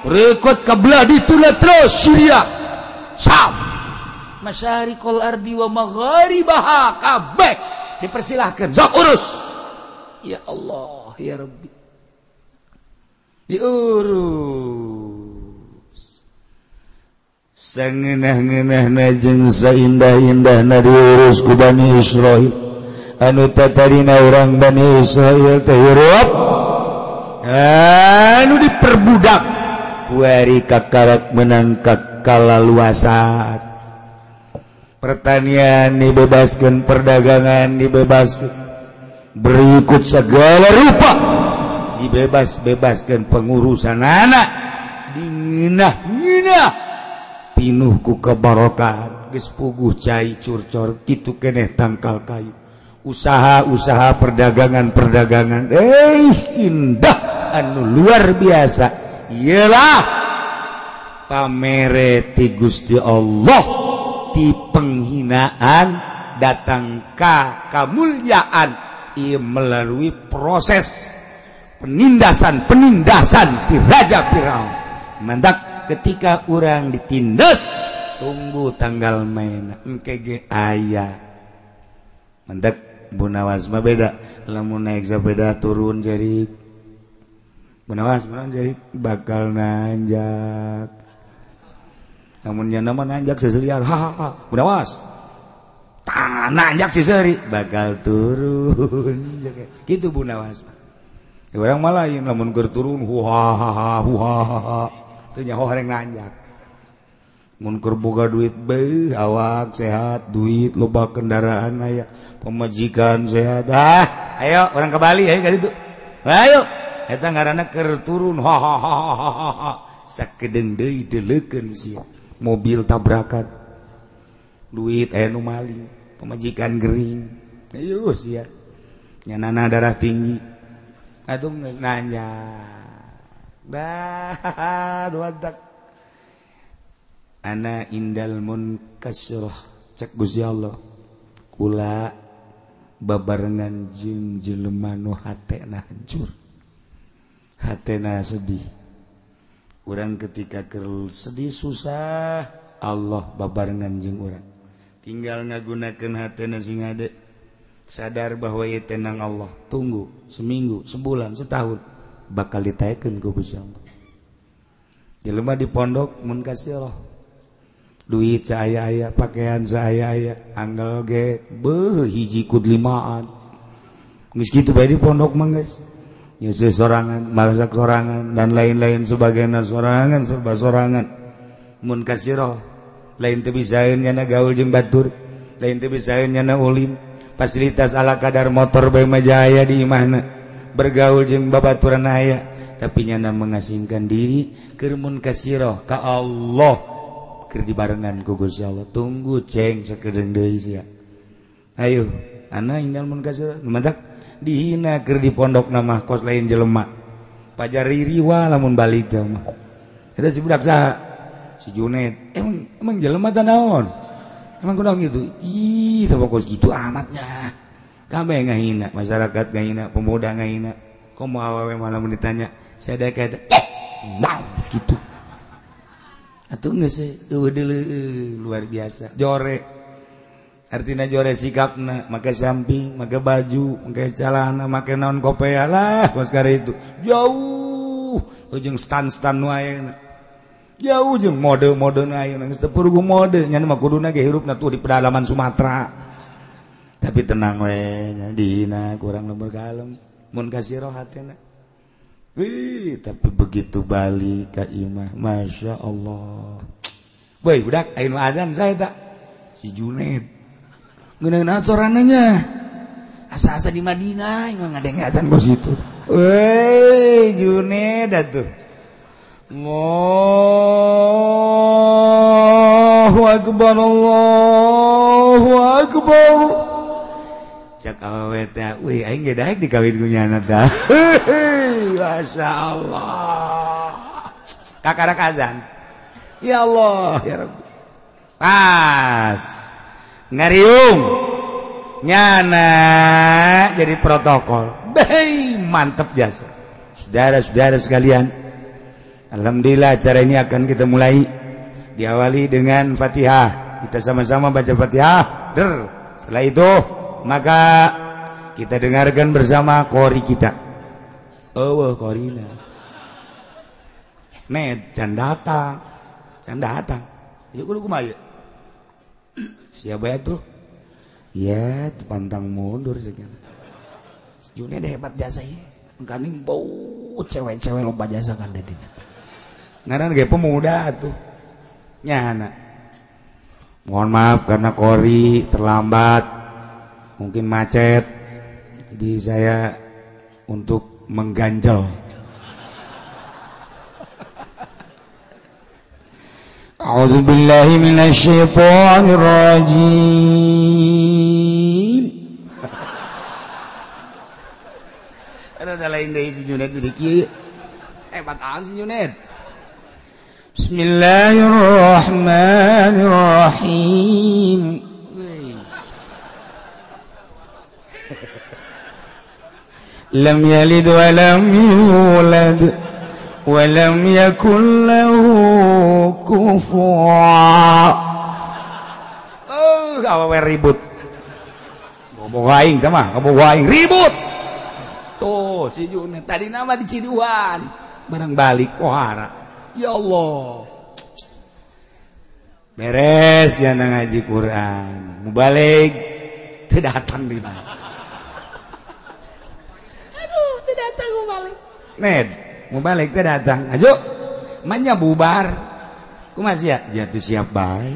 berikut ka belah dituna terus Syria, Syam, masyariqul ardi wa magharibaha kabeh dipersilahkan. Sok urus. Ya Allah, ya Rabbi. Diurus. Sangeunah-ngeunahna jeung saindah-indahna diurus ku Bani Israil. Anu tatarina urang Bani Israil teh hirup anu diperbudak kuari kakarak menang kalaluasan. Pertanian dibebaskan, perdagangan dibebaskan, berikut segala rupa dibebas-bebaskan, pengurusan anak dinginah-nginah pinuh ku kebarokan, geus puguh cai curcor kitu keneh tangkal kayu, usaha-usaha perdagangan-perdagangan indah anu luar biasa. Iyalah pamere ti Gusti Allah ti penghinaan datang ka kamulyaan ieu melalui proses penindasan-penindasan ti Raja Firaun. Mantak ketika urang ditindas tunggu tanggal main engke ge aya. Mantak Bunawas mah beda, lamun naik sepeda turun jerik. Bunawas mah jerik bakal nanjak. Namun nyana mah nanjak seserian, hahaha. Bunawas tah nanjak seseri bakal turun. Gitu Bunawas mah. Ya, orang mah lain lamun keur turun huhahaha huhahaha. Teu nyaho hareng nanjak. Mun keur boga duit beuh awak sehat, duit loba kendaraan aya, pemajikan sehat. Ah, ayo orang ke Bali ayo ka ditu. Ayo, eta ngaranna keur turun hahaha. Sakedeung deui deleukeun sia. Mobil tabrakan, duit aya nu maling, pemajikan gering, ayo sia, nyanana darah tinggi, atuh nanya, dah duantak, ana indal munkasirah cek Gusti Allah, kula babarengan jeung jelema nu hatena hancur, hatena sedih. Urang ketika keur sedih susah, Allah babarengan jeung urang. Tinggal ngagunakeun hatena sing hade, sadar bahwa ieu tenang Allah. Tunggu seminggu, sebulan, setahun bakal ditaekeun ku Gusti Allah. Jelema di pondok mun kasih Allah. Duit saaya-aya, pakaian saaya-aya, anggal ge beuh hiji kud limaan. Geus kitu bae di pondok mah geus. Nyeuseut sorangan, masak sorangan, dan lain-lain sebagainya sorangan, serba sorangan. Mun kasiroh, lain teu bisaeun nyana gaul jeung batur, lain teu bisaeun nyana ulin. Fasilitas ala kadar motor bae mah jaya di imahna. Bergaul jeung babaturan aya, tapi nyana mengasingkan diri keur mun kasiroh ka Allah, keur dibarengan ku Gusti Allah. Tunggu ceng sakedeung deui sia. Ayo, ana indal mun kasiroh, mantak dihina keur di pondok nama kos lain jelema pajar ririwa lamun balik teh mah eta si budak saha si Junet emang emang jelema teh naon emang kunaon gitu ih teh kos gitu amatnya kabeh ngahina masyarakat ngahina pemuda ngahina komo awewe malah mun ditanya sadaka eta nah gitu atuh geus eueuh deuleu luar biasa jore. Artinya jore sikapna, make samping, make baju, make celana, make naon kopea lah, kos kare itu. Jauh jeung stan-stan nu ayeuna. Jauh jeung mode-mode nu ayeuna, geus teu purugu mode, nya mah kuduna ge hirupna tuh di pedalaman Sumatera. Tapi tenang we, nya dihina kurang lembur kalem, mun kasih roh hatena. Wih, tapi begitu balik ka imah, Masya Allah. Woi, budak, aya nu azan saya tak? Si Junet. Ngeuneuh sorananya asa-asa di Madinah emang ngadengatan kos itu. Woi, Junet atuh. Allahu akbar, Allahu akbar. Cak awewe teh, wih aing ge daek dikawin ku nyana tah. Masya Allah. Kakarak azan. Ya Allah, ya Rabbi. Pas ngariung nyana jadi protokol. Bei, mantep jasa. Saudara-saudara sekalian, alhamdulillah acara ini akan kita mulai diawali dengan Fatihah. Kita sama-sama baca Fatihah. Der. Setelah itu maka kita dengarkan bersama qori kita. Oh, qorina. Med, can datang. Can datang. Ieu kudu kumaha ieu? Siapa ya tuh? Ya, pantang mundur sekian. June deh hebat jasa ieu. Engkaning bau cewek-cewek lomba jasa kan dedinya. Ngaran ge pemuda tuh. Nyana. Mohon maaf karena qori terlambat. Mungkin macet. Jadi saya untuk mengganjal. A'udzu billahi minasyaitonir rajim. Ada lain deui si Junet jadi kieu. Hebat an si Junet. Bismillahirrahmanirrahim. Lam yalid wa lam yulad wa lam yakul lahu kufuwan. Oh, awewe ribut. Ngomong aing teh mah, ngomong aing ribut. Tuh, si Junet tadi nama di Ciduan, barang balik pohara. Ya Allah. Beres ya ngaji Quran, mubalik teu datang di mana. Aduh, teu datang mubalik. Ned, mubalik teu datang. Ajo, manya bubar. Kumaha sia? Jatuh siap bae.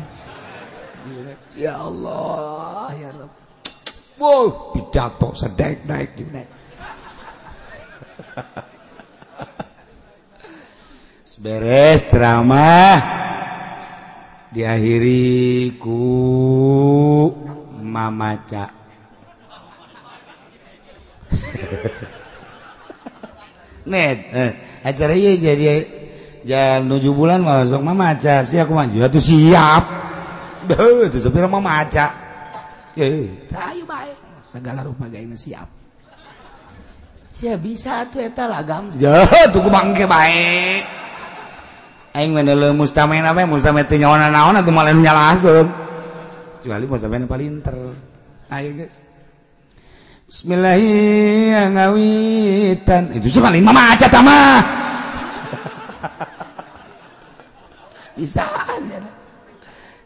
Ya Allah, ya Rabb. Wow, pidato sedek-dek Junet. Beres ceramah diakhiri ku mamaca. Ned, acara ieu jadi jam 7 bulan masuk mamaca. Sia kumaha? Atuh siap. Beuh, teu sapira mamaca. Ayo bae. Segala rupa gawe siap. Sia bisa atuh eta lagam. Ya, tuh ku bangke bae. Aing mah deuleu mustamen apa mustamen teu nyawana naon atuh malah nu nyalahkeun. Kecuali mustamen palinter. Ayo guys. Bismillahirrahmanirrahim. Itu sih paling mamaca tah mah. Bisaan ya.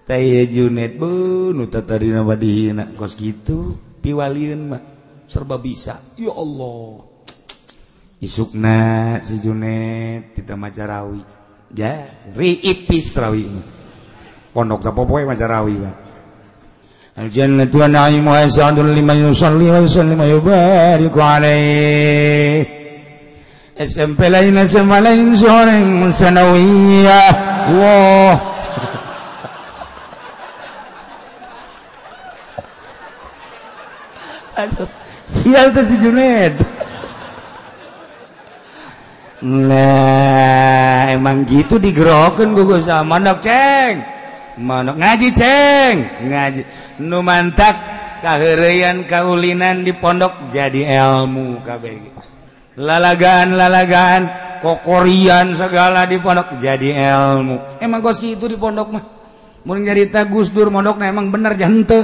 Teh Junet beuh nu tadina mah dihina kos kitu piwalieun mah serba bisa. Ya Allah. Isukna si Junet tidak maca rawi. Ya, riipis rawi. Pondok sapopoe maca rawi mah. Al-jannatu wa na'imuha sa'dun liman yusalli wa yusallim wa yubariku alaihi. SMP lain, SMA lain, seorang sanawiyah. Wah. Aduh, sial tuh si Junet. Nah, emang gitu digerokin gue sama manok ceng, manok ngaji ceng, ngaji. Nu mantak kaheureyan kaulinan di pondok jadi ilmu KBG. Lalagaan-lalagaan, kokorian segala di pondok jadi ilmu. Emang kos gitu di pondok mah. Mun nyarita Gus Dur mondokna emang bener jante.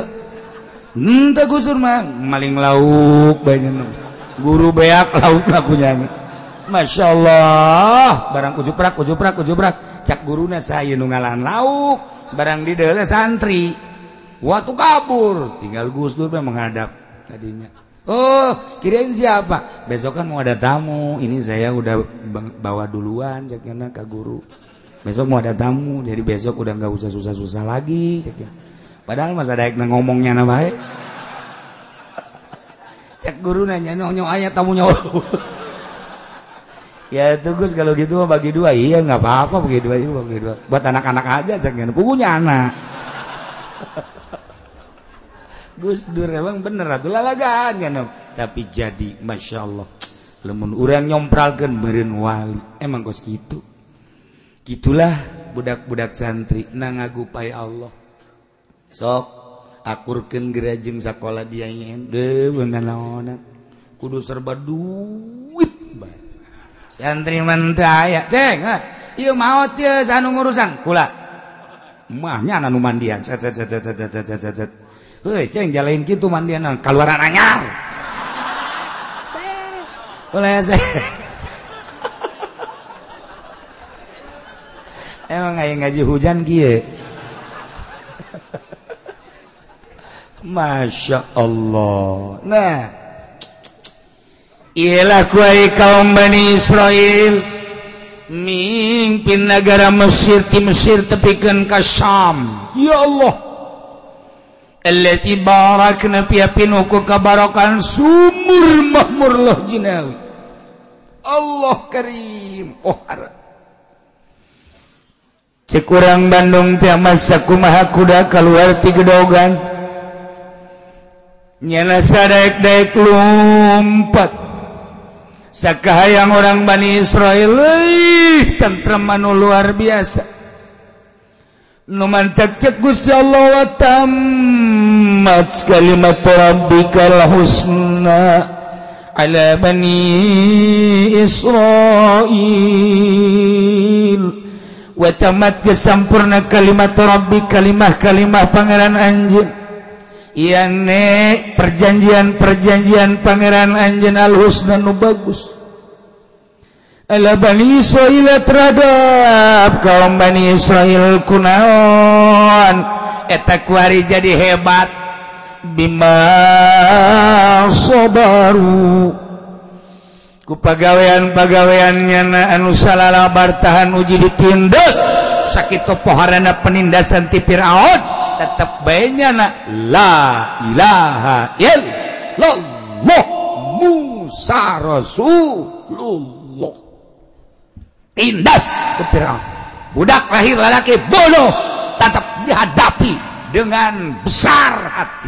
Henteu Gus Dur mah maling lauk banyak. Guru beak lauk lakunya. Masya Allah, barang ujuprak ujuprak ujuprak cak guruna saya nu ngalahan lauk, barang di deuleu santri. Waktu kabur, tinggal Gus Dur menghadap tadinya. Oh, kirain siapa? Besok kan mau ada tamu, ini saya udah bawa duluan caknya ke guru. Besok mau ada tamu, jadi besok udah nggak usah susah-susah lagi caknya. Padahal masa daek ngomongnya na bae. Cek guru nanya nonyo aya tamunya. Ya itu Gus kalau gitu mah bagi dua. Iya nggak apa-apa bagi dua, itu bagi dua. Buat anak-anak aja jangan punya anak. Gus Dur emang bener atuh lalagaan kan. Tapi jadi masya Allah. Lamun urang nyompralkeun meureun wali. Emang kos kitu. Gitulah budak-budak santri na ngagupai Allah. Sok akurkeun gerajeng sakola dia nyen. Deuh bener naonan. Kudu serba duit bae. Santri mentaya ceng ieu maot ieu anu ngurusan kula mah nya anu mandian set set set set set set set set heuy ceng jalain kitu mandian kaluaran anyar beres ulah emang aya ngaji hujan kieu. Masya Allah. Nah ialah kuai kaum Bani Israel mimpin negara Mesir ti Mesir tepikeun ka Syam. Ya Allah, allati barakna fiha pinuku kabarokan sumur mahmur loh jinawi. Allah karim. Oh harat. Cek urang Bandung teh masa kumaha kuda kaluar ti gedogan. Nyana sadaek-daek lompat. Sakahayang orang Bani Israel tentrem anu luar biasa. Nu mantak cek Gusti Allah wa tammat kalimat rabbikal husna ala Bani Israil. Wa tamat kesampurna kalimat rabbi kalimah-kalimah pangeran anjeun. Iane perjanjian-perjanjian pangeran anjeun al-husna nu bagus ala Bani Israil terhadap kaum Bani Israil kunaon eta kuari jadi hebat bima sabaru ku pagawean-pagaweannya anu salalabar tahan uji ditindas sakitu poharana penindasan ti Firaun tetap bae na la ilaha illallah Musa Rasulullah. Tindas ke Firaun, budak lahir lalaki bodoh tetap dihadapi dengan besar hati.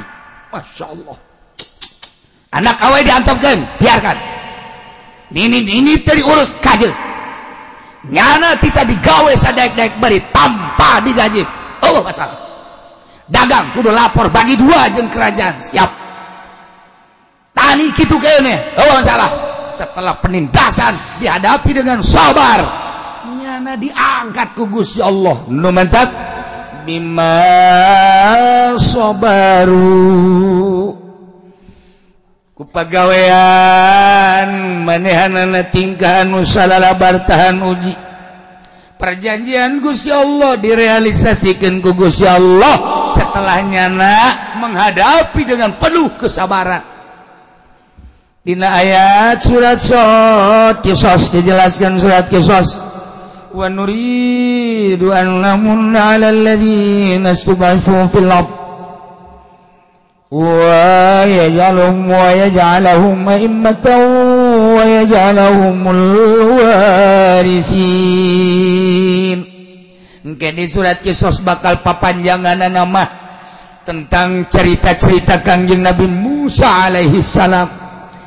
Masya Allah. Anak awe diantepkeun, biarkan. Ini teu diurus kajeun. Nyana tita digawe sadaek-daek bari tanpa digaji. Oh masalah. Dagang kudu lapor bagi dua jeung kerajaan, siap. Tani kitu keuneh, oh masalah. Setelah penindasan dihadapi dengan sabar, nyana diangkat ku Gusti Allah. Nu mantap bima sabaru ku pagawean manehanana tingkah anu salalabar tahan uji. Perjanjian Gusti Allah direalisasikan ku Gusti Allah setelah nyana menghadapi dengan penuh kesabaran. Dina ayat surat Sod Kisos dijelaskan surat Kisos. Wa nuridu an namunna 'alal ladzina istud'ifu fil ard wa yaj'aluhum wa yaj'alahum a'immatan wa yaj'alahumul warithin. Engke di surat Kisos bakal papanjanganna mah tentang cerita-cerita Kangjeng Nabi Musa alaihi salam.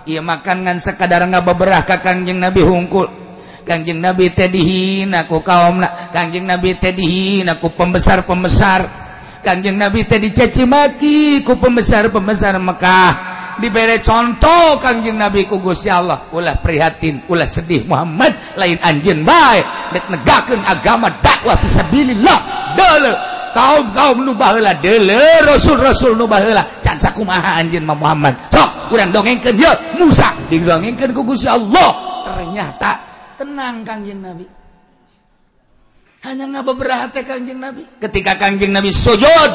Ieu makan ngan sekadar ngabeberah ka Kangjeng Nabi hungkul. Kangjeng Nabi teh dihina ku kaumna, Kangjeng Nabi teh dihina ku pembesar-pembesar, Kangjeng Nabi teh dicaci maki ku pembesar-pembesar Mekah. Dibere contoh Kangjeng Nabi ku Gusti Allah, ulah prihatin, ulah sedih Muhammad, lain anjeun bae dek negakeun agama dakwah fisabilillah. Deuleu kaum-kaum nu baheula, deuleu rasul-rasul nu baheula, can sakumaha anjeun mah Muhammad. Sok urang dongengkeun yeuh Musa didongengkeun ku Gusti Allah. Ternyata tenang Kangjeng Nabi. Hanya ngabeberah teh Kangjeng Nabi. Ketika Kangjeng Nabi sujud,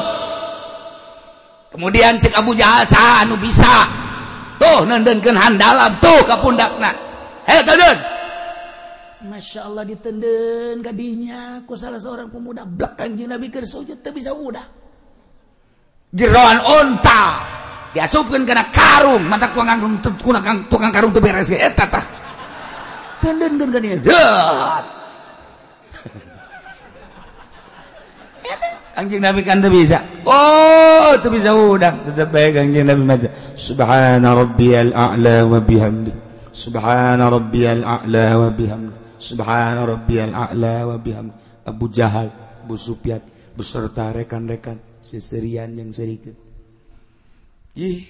kemudian cek Abu Jahal saha anu bisa tuh nendenkeun handalam tuh ka pundakna. Hayo teudeun. Masya Allah ditenden kadinya ku salah seorang pemuda blek Kangjeng Nabi keur sujud teu bisa udah. Jeroan onta diasupkeun kana karung, mata tukang karung teu beres eta tah. Tendeunkeun ka dieu. Deut. Kangjeng Nabi kan teu bisa. Oh, teu bisa udang. Tetep bae Kangjeng Nabi maca subhana rabbiyal a'la wa bihamdi. Subhana rabbiyal a'la wa bihamdi. Subhana rabbiyal a'la wa bihamdi. Abu Jahal, Abu Sufyan beserta rekan-rekan seserian yang serikeun. Ih.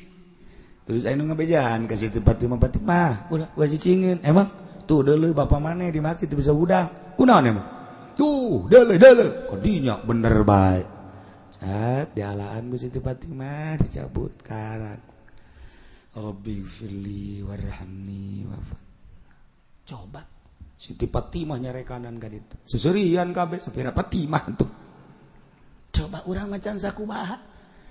Terus anu ngabejaan ka Siti Fatimah, Fatimah, ulah ulah cicingin. Emang tuh deuleu bapa maneh di masjid teu bisa udang. Kunaon emang? Tuh, deuleu kadinya bener bae. Cat dialaan ku Siti Fatimah dicabut karak. Rabbi firli warhamni wa. Coba Siti Fatimah nyarekanan ka ditu. Seserian kabeh sapira Fatimah tuh. Coba urang macan sakumaha.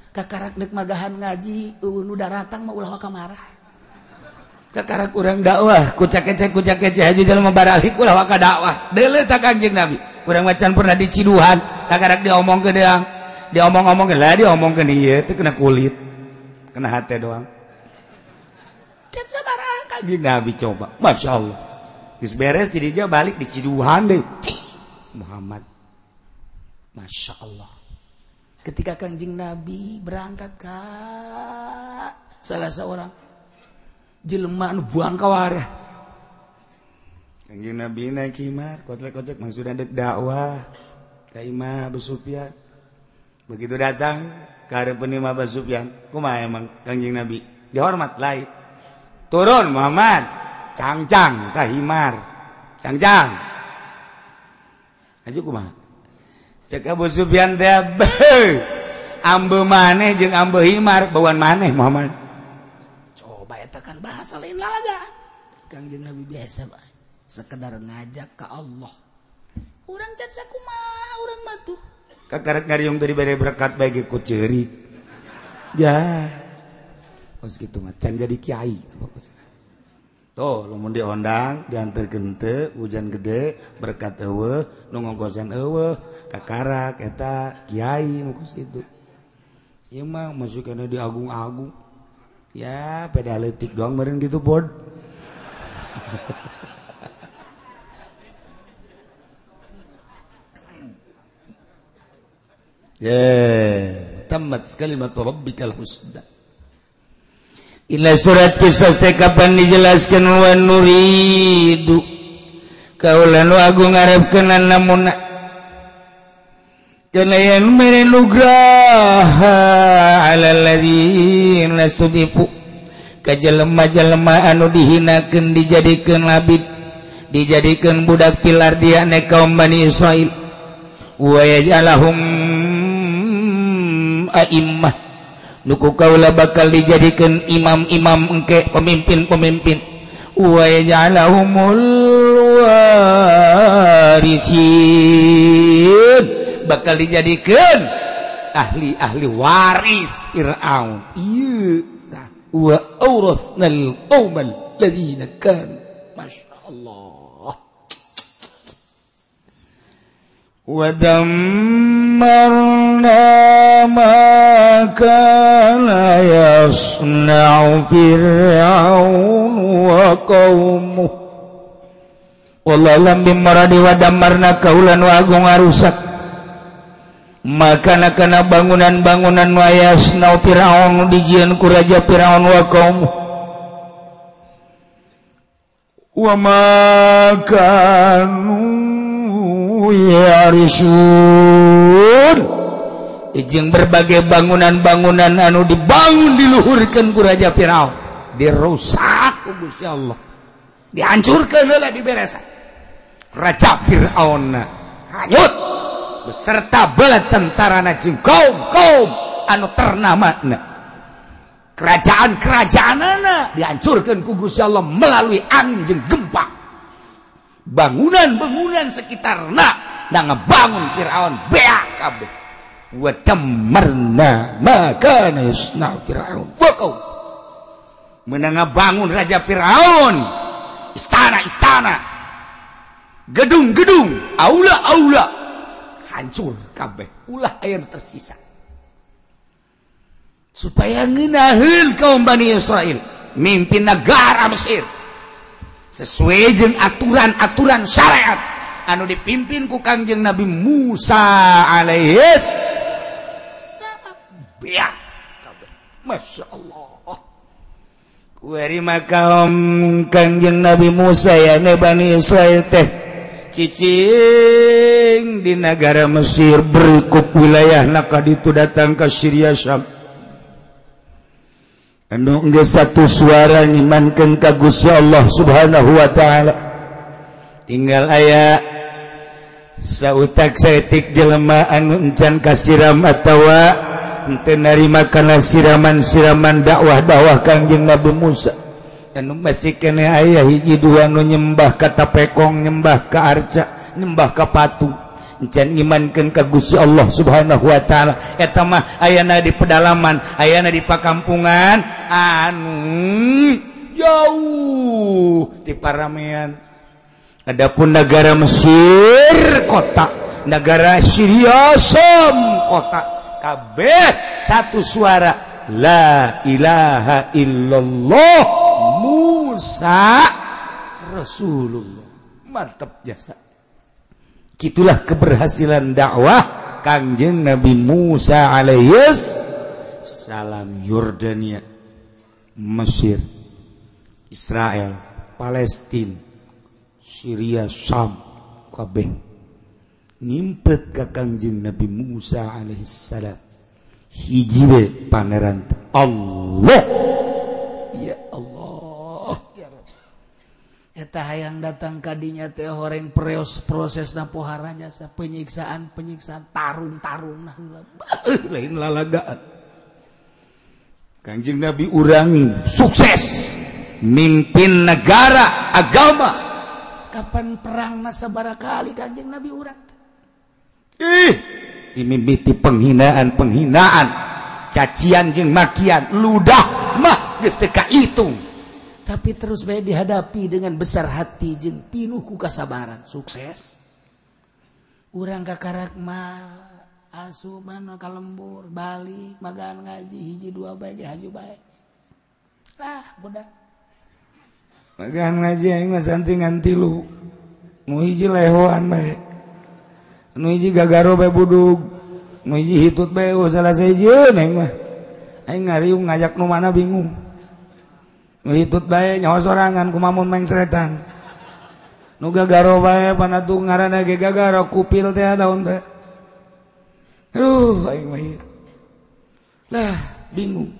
Kakarak deuk magahan ngaji nu daratang mah ulah waka marah. Kakarak urang dakwah kucak-kecek haji jelema baralik ulah waka dakwah. Deuleu ta Kangjeng Nabi. Urang macan pernah diciduhan, kakarak diomongkeun deang. Diomong-omongkeun lah diomongkeun ieu teh kena kulit. Kena hate doang. Can sabaraha Kangjeng Nabi coba. Masya Allah. Geus beres di dieu balik diciduhan deui. Muhammad. Masya Allah. Ketika Kangjeng Nabi berangkat ka salah seorang jelema nu buang ka warah. Kangjeng Nabi naik himar, kocek-kocek maksudna dek dakwah ka Imah Abu Sufyan. Begitu datang ka hareupeun Imah Abu Sufyan, kumaha emang Kangjeng Nabi? Dihormat lain. Turun Muhammad, cangcang ka himar. Cangcang. Aju kumaha? Cek Abu Sufyan teh, ambe maneh jeung ambe himar bauan maneh Muhammad. Coba eta kan bahasa lain lalaga. Kangjeng Nabi biasa bae. Sekedar ngajak ke Allah. Urang can sakumaha urang mah tuh. Kakaret ngariung tadi bere berkat bae ge ku ceurik. Ya. Kos kitu mah can jadi kiai. Tuh lamun diondang dianterkeun teu hujan gede berkat eueuh nu ngongkosan eueuh kakarak eta kiai nu kos kitu. Ieu mah masukna di agung-agung. Ya peda leutik doang meureun kitu pod. Ya, tamat kalimat rabbikal husna. Ila surat kisah kapan dijelaskan wa nuridu kaula nu agung ngarepkeun namun kana yen mere nugraha alal ladzina studifu ka jelema-jelema anu dihinakeun dijadikeun labid dijadikeun budak pilar dia ne kaum Bani Israil wa yaj'alahum a'immah nuku kaula bakal dijadikan imam-imam engke pemimpin-pemimpin wa yaj'alahumul warithin bakal dijadikan ahli-ahli waris Fir'aun. Ieu tah wa awrathnal qaumal ladzina kan. Masya Allah. Wa dammarna ma kana yasna'u Fir'aun wa qaumuh. Wallahu lam bimaradi wa dammarna kaulan wa agung ngarusak makana kana bangunan-bangunan wa yasna'u Fir'aun dijieun ku raja Fir'aun wa qaumuh. Wa ma kanu yarisun. Jeung berbagai bangunan-bangunan anu dibangun diluhurkeun ku raja Firaun dirusak ku Gusti Allah, dihancurkeun heula diberesan. Raja Firaun hanyut beserta bala tentarana jeung kaum-kaum anu ternamana. Kerajaan-kerajaanana dihancurkeun ku Gusti Allah melalui angin jeung gempa. Bangunan-bangunan sekitarna na ngebangun Firaun beak kabeh. Wa dammarna ma kana yasna Firaun wa qaum. Meunang ngabangun raja Firaun istana-istana, gedung-gedung, aula-aula hancur kabeh, ulah aya tersisa. Supaya ngeunaheun kaum Bani Israil mimpin negara Mesir. Sesuai jeung aturan-aturan syariat anu dipimpin ku Kangjeng Nabi Musa alaihis salam. Biak kabeh. Masya Allah. Kuari makaum Kangjeng Nabi Musa ya Bani Israel teh cicing di negara Mesir berikut wilayah naka ditu datang ke Syria Syam. Anu geus satu suara ngimankeun ka Gusti Allah Subhanahu wa taala. Tinggal aya sautak saeutik jelema anu encan kasiram atawa henteu narima kana siraman-siraman dakwah-dakwah Kangjeng Nabi Musa. Anu masih keneh aya hiji dua nu nyembah ka tapekong, nyembah ka arca, nyembah ka patung. Encan ngimankeun ka Gusti Allah Subhanahu wa taala. Eta mah ayana di pedalaman, ayana di pakampungan anu jauh ti paramean. Adapun negara Mesir kota, negara Syria Syam kota, kabeh satu suara la ilaha illallah Musa Rasulullah. Mantap jasa. Gitulah keberhasilan dakwah Kangjeng Nabi Musa alaihis salam. Yordania, Mesir, Israel, Palestina, Syria, Syam kabeh ngimpet ka Kangjeng Nabi Musa alaihis salam. Hiji we pangeran Allah. Ya Allah ya Rabb. Eta hayang datang kadinya teh horeng preos prosesna pohara jasa penyiksaan penyiksaan tarung-tarung nah lain lalagaan. Kangjeng Nabi urang sukses mimpin negara agama. Kapan perang sabaraha kali Kangjeng Nabi urang ih dimimiti penghinaan-penghinaan, cacian jeung makian, ludah mah geus teu kahitung. Tapi terus bae dihadapi dengan besar hati jeung pinuh ku kasabaran, sukses. Urang kakarak mah asupan ka lembur, balik magan ngaji hiji dua bae ge haju bae. Lah budak. Magan ngaji aing mah santi ngan tilu. Nu hiji lehoan bae. Nu hiji gagaro bae budug. Nu hiji hitut bae salah sahijieun aing mah. Aing ngariung ngajak nu mana bingung. Nu hitut bae nyaho sorangan kumamun mengseretan. Nu gagaro bae panatu ngaranna ge gagaro kupil teh daun teh. Aduh aing mah. Lah bingung.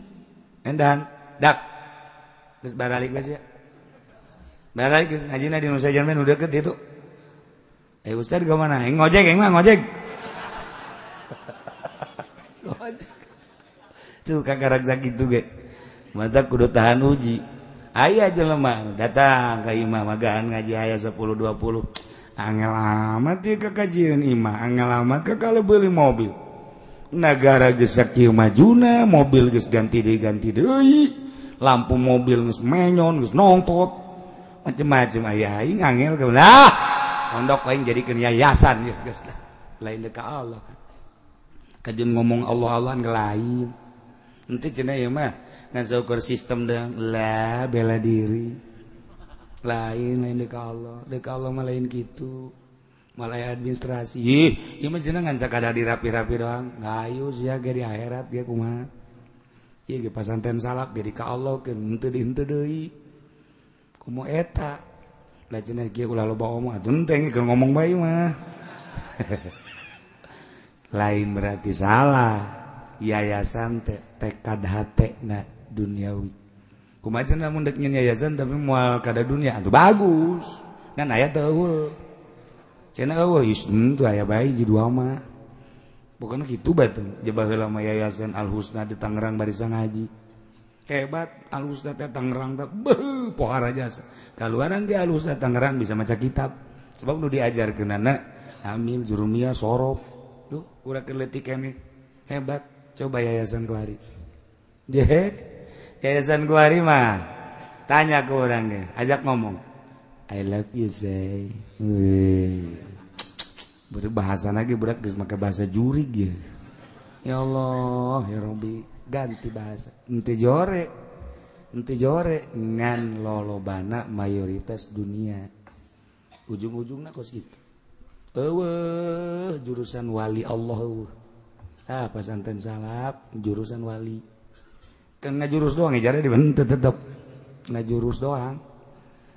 Endan dak. Geus baralik geus ya. Baralik geus ngajina di Nusa Janmen nu deukeut ditu. Eh ustad ke mana? Aing ngojek aing mah ngojek. Ngojek. Tuh kakarak sakitu ge. Mata kudu tahan uji. Aya jelema datang ka imah magaan ngaji aya 10 20. Angel amat ieu ka kajieun imah, angel amat ka kalau beli mobil. Nagara geus sakieu majuna, mobil geus ganti deui. Lampu mobil geus menyon, geus nongtot. Macem-macem aya aing angel ka. Lah, pondok aing jadikeun yayasan ieu geus lah. Lain deuk ka Allah. Kajeun ngomong Allah-Allahan ge lain. Henteu cenah ieu mah ngan saukur sistem dang lah bela diri lain lain deuk Allah, deuk Allah mah lain kitu, malah administrasi. Ih, ieu mah cenah ngan sakadar dirapi-rapi doang. Gayu sia ge di akhirat ge kumaha. Ieu ge pasanten salak ge di ka Allah keun henteu di henteu deui. Komo eta. Lah cenah kieu ulah loba omong atuh henteu keur ngomong bae mah. Lain berarti salah. Yayasan teh tekad hate na duniawi. Kumaha cenah mun dek nyeun yayasan tapi moal kada dunia atuh bagus. Ngan aya teu eueuh. Cenah eueuh henteu aya bae hiji dua mah. Bukan kitu bae teh. Je baheula mah yayasan Al Husna di Tangerang barisan ngaji. Hebat Al Husna teh Tangerang teh beuh pohara jasa. Kaluaran ge Al Husna Tangerang bisa maca kitab. Sebab nu diajarkeunana amil jurumiyah sorof. Duh kurang leutik keneh. Hebat. Coba yayasan kuari. Yayasan kuari mah tanya ke orangnya, ajak ngomong. I love you say. Berbahasa lagi berat geus make bahasa jurig ya. Ya Allah, ya Rabbi, ganti bahasa. Henteu jore. Henteu jore ngan lolobana mayoritas dunia. Ujung-ujungna kos kitu. Eueuh jurusan wali Allah eueuh. Ah pasantren salaf jurusan wali. Kan ngajurus doang jare dibentuk tetep. Ngajurus doang.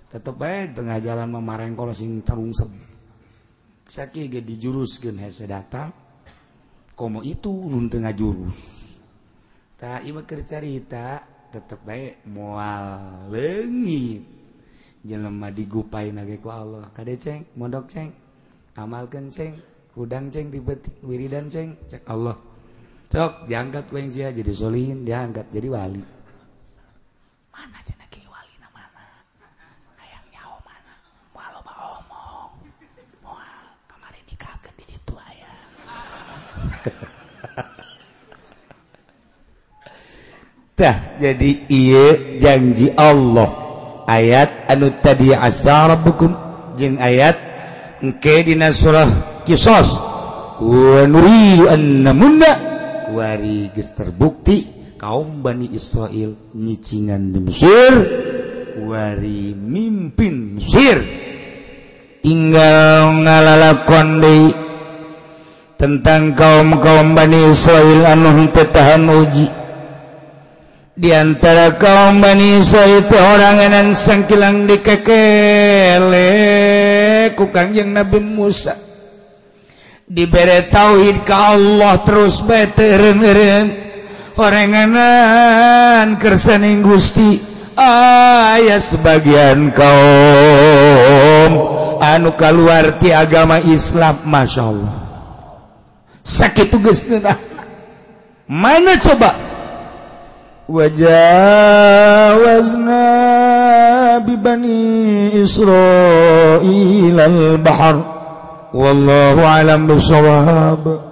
Tetep bae tengah jalan mah marengkol sing tarungsep. Sakieu ge dijuruskeun hese datang. Komo itu nu teu ngajurus. Tah ieu mah keur carita tetep bae moal leungit. Jelema digupaina ge ku Allah. Kade ceng, mondok ceng, amalkeun ceng, hudang ceng ti beuting, wiridan ceng, cek Allah. Sok diangkat ku yang sia jadi solihin, diangkat jadi wali. Mana cenah ki walina mana? Hayang nyaho mana? Moal loba omong. Moal kamari nikahkeun di ditu aya. Tah jadi ieu janji Allah. Ayat anu tadi asa rabbukum jeung ayat engke dina surah Qisas wa nuridu an namunna kuari geus terbukti kaum Bani Israil nyicingan di Mesir kuari mimpin Mesir tinggal ngalalakon deui tentang kaum-kaum Bani Israil anu henteu tahan uji. Di antara kaum Bani Israil teh oranganan sangkilang dikekele ku Kangjeng Nabi Musa. Dibere tauhid ka Allah terus bae teu eureun-eureun. Oranganan kersaning Gusti aya sebagian kaum anu kaluar ti agama Islam, Masya Allah. Sakitu geus ngeunah. Mana coba wajawazna bi bani Israil al-bahr wallahu alam bisawab.